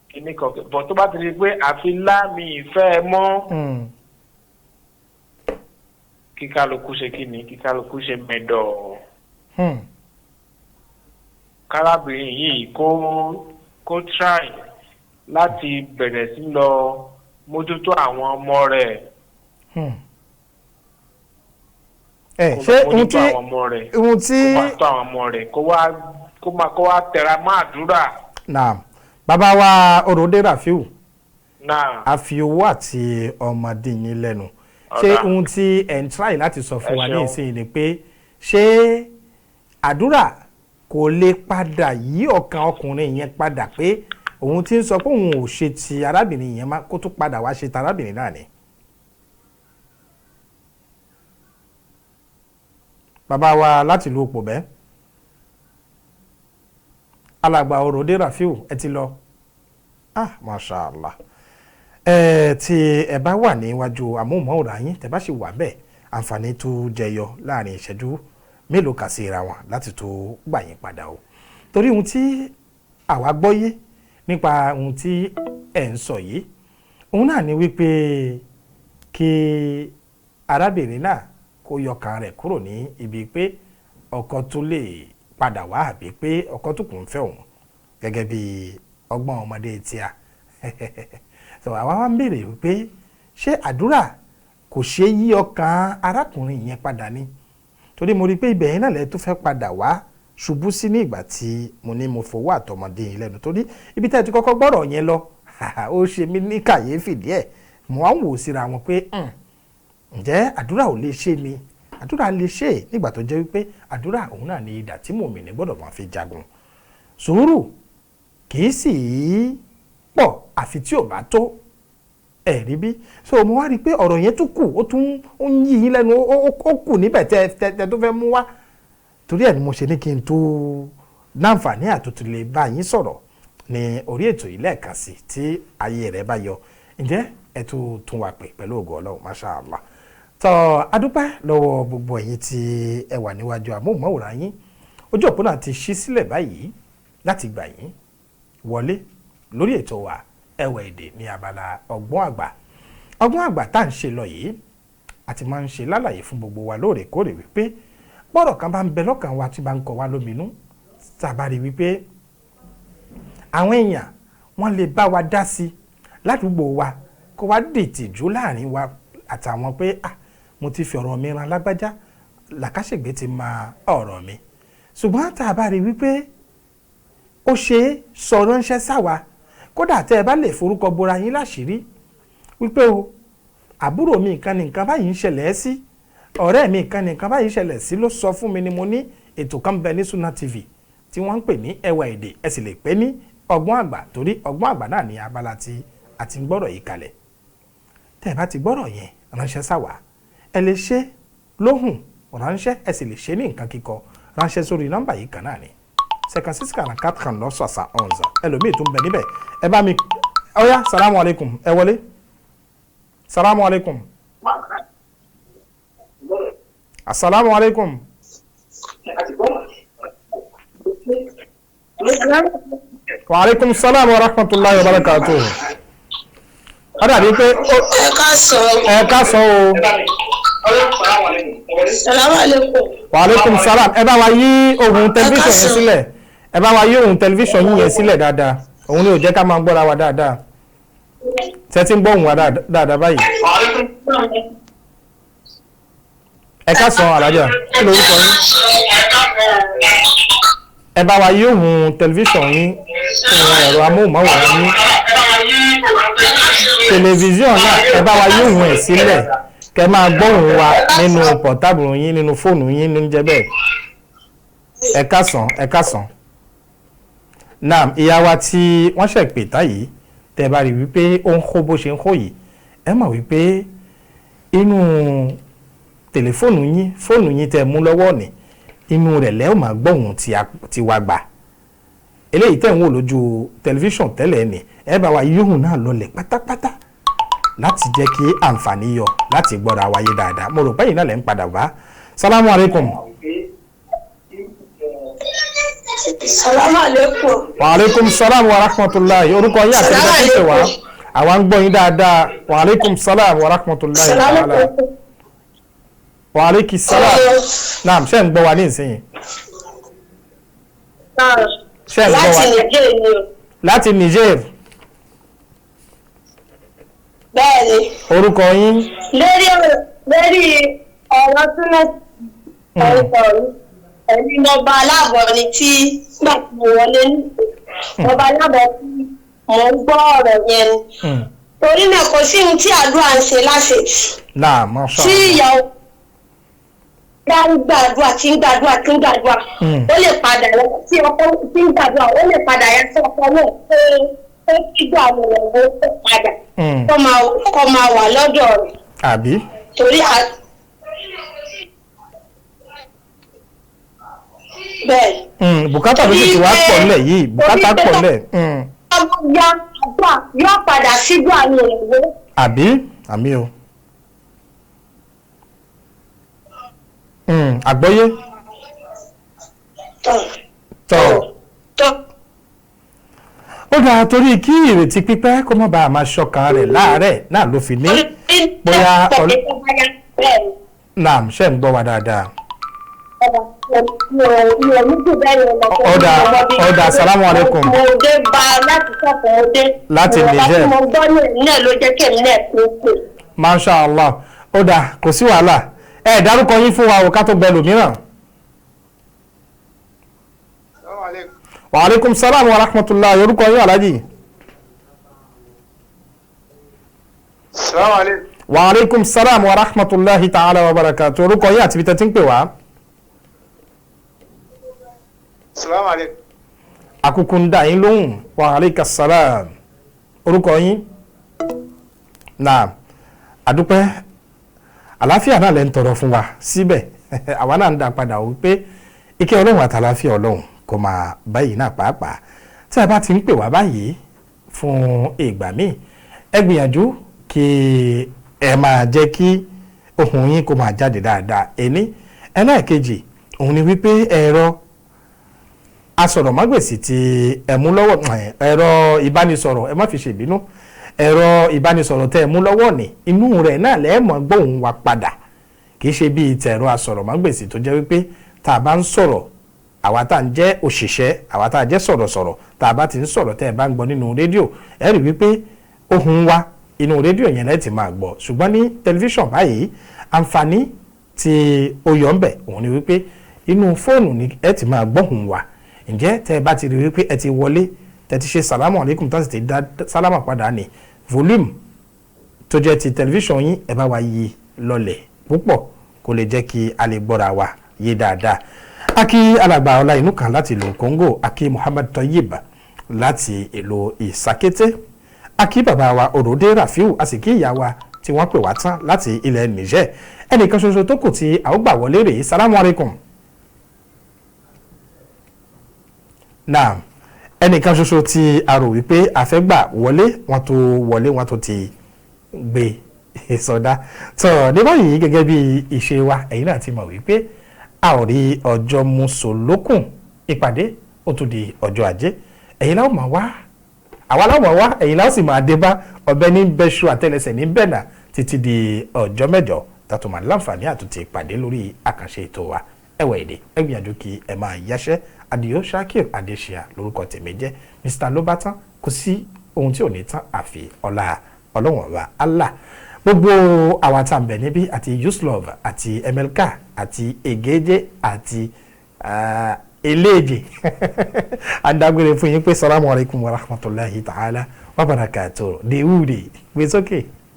kíní kan bọ̀, tó bá ti di pé àfi láàmì ìfẹ́ ẹ mọ́, kí kálukú ṣe kí ni, kí kálukú ṣe mẹ́dọ̀. Kárábìnrin yìí kó try láti bẹ̀rẹ̀ sí lọ mójútó àwọn ọmọ rẹ̀. Ẹ Kó ṣé lọ ohun mójútó tí àwọn ọmọ rẹ̀, ohun tí kó máa tọ́ àwọn ọmọ rẹ̀, kó wá kó máa kó wá tẹra mọ́ àdúrà. Naam, bàbá wa Òròdé Rafiu. Náà. A fi owó àti ọmọdé yín lẹ́nu. Ṣé Ọ̀dà. ohun tí ẹ̀ ń try láti sọ fún Ẹ wa ní ṣeun. ìsinyìí ni pé ṣé àdúrà kò lè padà yí ọkàn ọkùnrin yẹn padà, pé òun ti ń sọ pé òun ò ṣe ti arábìnrin yẹn má, kó tún padà wá ṣe ti arábìnrin náà ni? Bàbá wa láti ìlú Òpòbẹ́, alàgbà Òròdé Rafiu, ẹ ti lọ. Ah, masha Allah. Ẹ tí ẹ bá wà níwájú amóhùnmáwòrán yín, tẹ́ bá sì wà bẹ́ẹ̀, àǹfààní tó jẹyọ láàrin ìṣẹ́jú mélòó kà sí ra wọn láti tó gbà yín padà o, torí ohun tí àwa gbọ́yé nípa ohun tí ẹ̀ ń sọ yìí, òun náà ni wípé kí arábìnrin náà kó yọkàn rẹ̀ kúrò ní ibi pé ọkọ tó lè padà wá, àbí pé ọkọ tó kù ń fẹ́ òun, gẹ́gẹ́ bí ọgbọ́n ọmọdé tíá. So àwa wá ń béèrè wípé ṣé àdúrà kò ṣeé yí ọkàn arákùnrin yẹn padà ni, torí mo rí i pé ibẹ̀ yẹn náà lẹ tó fẹ́ padà wá ṣubú sí ní ìgbà tí mo ní mo fowó àtọmọdé yìí lẹ́nu, torí ibi tẹ́ ẹ ti kọ́kọ́ gbọ́rọ̀ yẹn lọ, ó ṣe mí ní kàyéfì díẹ̀. Mo wá ń wò síra wọn pé, ǹjẹ́ àdúrà ò lè ṣe ni? Àdúrà lè ṣe é, nígbà tó jẹ́ wípé àdúrà òun náà ni idà tí mùmínì gbọ́dọ̀ máa fi jagun. Sùúrù kì í sì í pọ̀ àfi tí ò bá tó ẹ̀rí bí. So mo wá rí i pé ọ̀rọ̀ yẹn tún kù, ó tún ó ń yí yín lẹ́nu, ó kù níbẹ̀ tẹ́ tó fẹ́ mú wá. Torí ẹ̀ ni mo ṣe ní kí n tó láǹfààní àtúntò lè bá yín sọ̀rọ̀ ní orí ètò yìí lẹ́ẹ̀kan sí, tí ayé rẹ̀ bá yọ. Ǹjẹ́ ẹ tún tún wà pé pẹ̀lú ògo Ọlọ́run, masha Allah. Tọ́ adúpẹ́ lọ́wọ́ gbogbo ẹ̀yin tí ẹ wà níwájú amóhùnmáwòrán yín. Ojú òpó náà ti ṣí sílẹ̀ báyìí láti gbà yín wọlé lórí ètò wa Ẹwà Èdè ní abala ọgbọ́n àgbà. Ọgbọ́n àgbà tá à ń ṣe lọ yìí, a ti máa ń ṣe lálàyé fún gbogbo wa lóòrèkóòrè wípé bọ́rọ̀ kan bá ń bẹ lọ́kàn wa tí bá ń kọ wá lóminú, tá a bá rí wípé àwọn èèyàn wọ́n lè bá wa dá sí ládùúgbò wa, kó wá dìtìjú láàrin wa àtàwọn pé, "Ah, mo ti fi ọ̀rọ̀ mi ran lágbájá, làkàṣègbè ti ma ọ̀rọ̀ mi." Ṣùgbọ́n tá a bá rí wípé ó ṣe é sọ ránṣẹ́ sáwa, kódà tẹ́ ẹ bá lè forúkọ bora yín láṣìírí wípé o, àbúrò mi nǹkan ní nǹkan báyìí ń ṣẹlẹ̀ ẹ́ sí, ọ̀rẹ́ mi nǹkan ní nǹkan báyìí ń ṣẹlẹ̀ sí, ló sọ fún mi ni mo ní ètò kan bẹ ní Sunna TV tí wọ́n ń pè ní Ẹwà Èdè, ẹ sì lè pè ní ọgbọ́n àgbà, torí ọgbọ́n àgbà náà ní abala tí a ti ń gbọ́rọ̀ yìí kalẹ̀. Tẹ́ ẹ bá ti gbọ́rọ̀ yẹn ránṣẹ́ sáwa, ẹ lè ṣe lóhùn ránṣẹ́, ẹ sì lè ṣe ní nǹkan kíkọ ránṣẹ́ sórí nọ́mbà yìí kan náà ni, 56 44 39 71. Ẹlòmíì tún bẹ níbẹ̀. Ẹ bá mi ọ̀yá. Salamu alaykum, ẹ wọlé. Salamu alaykum. Asalaamu alaykum. Wa aleykum salaam wa rahmatulahi wa barakatuh. Ó dàbí pé Ẹ ká sọ. Ẹ ká sọ o. Salamu alaikum. Wa aleykum salam. Ẹ bá wa yí ohùn tẹlifíṣàn yẹn sílẹ̀. Ẹ bá wa yí ohùn tẹlifíṣàn yín yẹn sílẹ̀ dáadáa. Òun ni ò jẹ́ ká máa gbọ́ra wa dáadáa. Ṣé tí ń gbọ́ ohùn wa dáadáa báyìí? Ẹ ká sọ, alájà. Kí lorúkọ yín? Ẹ bá wa yí ohùn tẹlifíṣàn yín. ohùn ẹ̀rọ amóhùnmáwòrán yín. Tẹlifíṣọ̀n náà, ẹ bá wa yí ohùn ẹ̀ sílẹ̀, kẹ máa gbóhùn wa nínú portable yín, nínú fóònù yín ní jẹ́ bẹ́ẹ̀. Ẹ káàsán, ẹ káàsán. Naam, ìyá wa tí wọ́n ṣẹ̀ pè tá yìí, tẹ́ bá rí wípé ó ń hó bó ṣe ń hó yìí, ẹ mọ̀ wípé inú tẹlifóònù yín, fóònù yín tẹ́ mú lọ́wọ́ ní inú rẹ̀ lẹ́ ò máa gbóhùn tí wa gbà. Eléyìí tẹ́ ń wò lójú tẹlifíṣàn tẹ́lẹ̀ ni, ẹ bá wa yóhùn náà lọlẹ̀ pátápátá láti jẹ́ kí àǹfààní yọ láti gbọ́ra wáyé dáadáa. Mo rò pé yìí náà lẹ́ ń padà wá. Salamu alaikum. Salamu alaikum. Wa alaikum salam wa rahmatulahi. Orúkọ yín àti ẹgbẹ́ tó ṣe wá, àwa ń gbọ́ yín dáadáa. Wa alaikum salam wa rahmatulahi ta'ala. Wa alaikum salam. Naam, ṣé ń gbọ́ wa ní ìsinyìí? Ṣé ń gbọ́ wa? Láti Niger ni o. Láti Niger. Bẹ́ẹ̀ni. Orúkọ yín? Lórí ọ̀rọ̀ túnmọ̀ orúkọ mi, ẹ̀mí mọba aláàbọ̀ ni tí nígbà tí mo wọlé ní mọba aláàbọ̀ tí mò ń gbọ́ ọ̀rọ̀ yẹn ni. Torí náà kò sí ohun tí àdúrà ń ṣe láṣetì. Náà, masha Tí ìyàwó bá ń gbàdúrà tí ń gbàdúrà tí ń gbàdúrà, ó lè padà yá tí ọkọ tí ń gbàdúrà, ó lè padà yá sí ọkọ náà pé ó kí gbà àwọn ìyàwó ó padà kó máa wà lọ́dọ̀ rẹ̀. Àbí? Torí bẹ́ẹ̀. Bùkátà ló sì ti wá pọ̀ nílẹ̀ yìí, bùkátà pọ̀ nílẹ̀. Ọmọ ya àdúrà yóò padà sígbà àwọn ìyàwó. Àbí? Àmì o. Àgbọ́yé. Tọ́. Ó dáa, torí kí ìrètí pípẹ́ kó má bàa máa ṣọkàn rẹ̀ láàárẹ̀ náà ló fi ní bóyá naam, ṣe ń gbọ́ wa dáadáa? Ọ̀dà ọ̀dà, salamu alaikum. Mo dé bá láti sọ̀kọ̀ mo dé. Láti Niger. Mo gbọ́ náà ló jẹ́ kí èmi náà kó pè. Masha Allah. Ọ̀dà, kò sí wàhálà. Ẹ dárúkọ yín fún wa o, ká tó gbẹ lòmíràn. Wa alaikum salam wa rahmatullah. Orúkọ yín, Alhaji? Wa alaikum salam wa rahmatulahi ta'ala wa barakatuh. Orúkọ yín àti ibi tẹ́ ti ń pè wá. Salaam alaikum. Àkùkù ń dà yín lóhùn. Wa alaikum salam. Orúkọ yín? Naam, àdúpẹ́, àlàáfíà náà lẹ́ ń tọrọ fún wa síbẹ̀, àwa náà ń dá padà wípé ike ọlọ́run àtàlàáfíà ọlọ́run kò máa báyìí náà pàápàá. Tí a bá ti ń pè wá báyìí fún ìgbà míì, ẹ gbìyànjú kí ẹ máa jẹ́ kí ohùn yín kó máa jáde dáadáa. Ẹni ẹlẹ́ẹ̀kejì òun ni wípé ẹ̀rọ asọ̀rọ̀mágbèsì tí ẹ mú lọ́wọ́, ẹ̀rọ ìbánisọ̀rọ̀, ẹ má fi ṣèbínú, ẹ̀rọ ìbánisọ̀rọ̀ tẹ́ ẹ mú lọ́wọ́ ní inú rẹ̀ náà lẹ́ẹ̀mọ́ gbóhùn wa padà. Kì í ṣe bíi tẹ̀rọ asọ̀rọ̀mágbèsì tó jẹ́ wípé tá a bá ń sọ̀rọ̀, àwa tá à ń jẹ́ òṣìṣẹ́, àwa tá a jẹ́ sọ̀rọ̀sọ̀rọ̀, tá a bá ti ń sọ̀rọ̀ tẹ́ ẹ bá ń gbọ́ nínú rédíò, ẹ rí wípé ohùn wa inú rédíò yẹn lẹ́ẹ̀ ti máa gbọ́. Ṣùgbọ́n ní tẹlifíṣàn báyìí, àǹfààní tí ó yọ ń bẹ̀ òun ni wípé inú fóònù ni ẹ ti máa gbóhùn wa. Ǹjẹ́ tẹ́ ẹ bá ti rí wípé ẹ ti wọlé, tẹ́ ti ṣe sàlámù alaykum, tá sì ti dá sálámà padà ní volume tó jẹ́ ti tẹlifíṣàn yín, ẹ bá wa yí lọlẹ̀ púpọ̀ kó lè jẹ́ kí a lè gbọ́ra wa yé dáadáa. Aki alàgbà ọlá inú kan láti ìlú Congo, aki Muhammad Toyib láti ìlú Ìsàkété, aki bàbá wa Òròdé Rafiu, a sì kí ìyá wa tí wọ́n pè wá tán láti ilẹ̀ Niger. Ẹnìkan ṣoṣo tó kù tí a ó gbà wọlé rèé. Salamu alaykum. Naam, ẹnìkan ṣoṣo tí a rò wípé a fẹ́ gbà wọlé, wọ́n tó wọlé, wọ́n tó ti gbé sọdá tó ní báyìí. Gẹ́gẹ́ bí ìṣe wa, ẹ̀yin náà ti mọ̀ wípé a ò rí ọjọ́ mùsùlùkùn, ìpàdé ó tún di ọjọ́ ajé. Ẹ̀yin láwọn máa wá, àwa láwọn máa wá, ẹ̀yin láwọn sì máa dé bá ọbẹ̀ ní bẹ́ṣu àtẹlẹsẹ̀ ní bẹ́ẹ̀nà títí di ọjọ́ mẹ́jọ tàtó máa láǹfààní àtúntì ìpàdé lórí àkànṣe ètò wa Ẹwà Èdè. Ẹ gbìyànjú kí ẹ máa yáṣẹ́. Adio Shakir Adesina lórúkọ tèmi jẹ́, Mr Lobatan. Kò sí ohun tí ò ní tán àfi ọlá ọlọ́wọ̀n ọba Allah. Gbogbo àwa tá à ń bẹ níbí àti Yuslov àti MLK àti Egeje àti Eléèjì àdágbére fún yín pé salamu alaykum wa rahmatulahi ta'ala wa barakatuh. Dèwúde gbé sókè.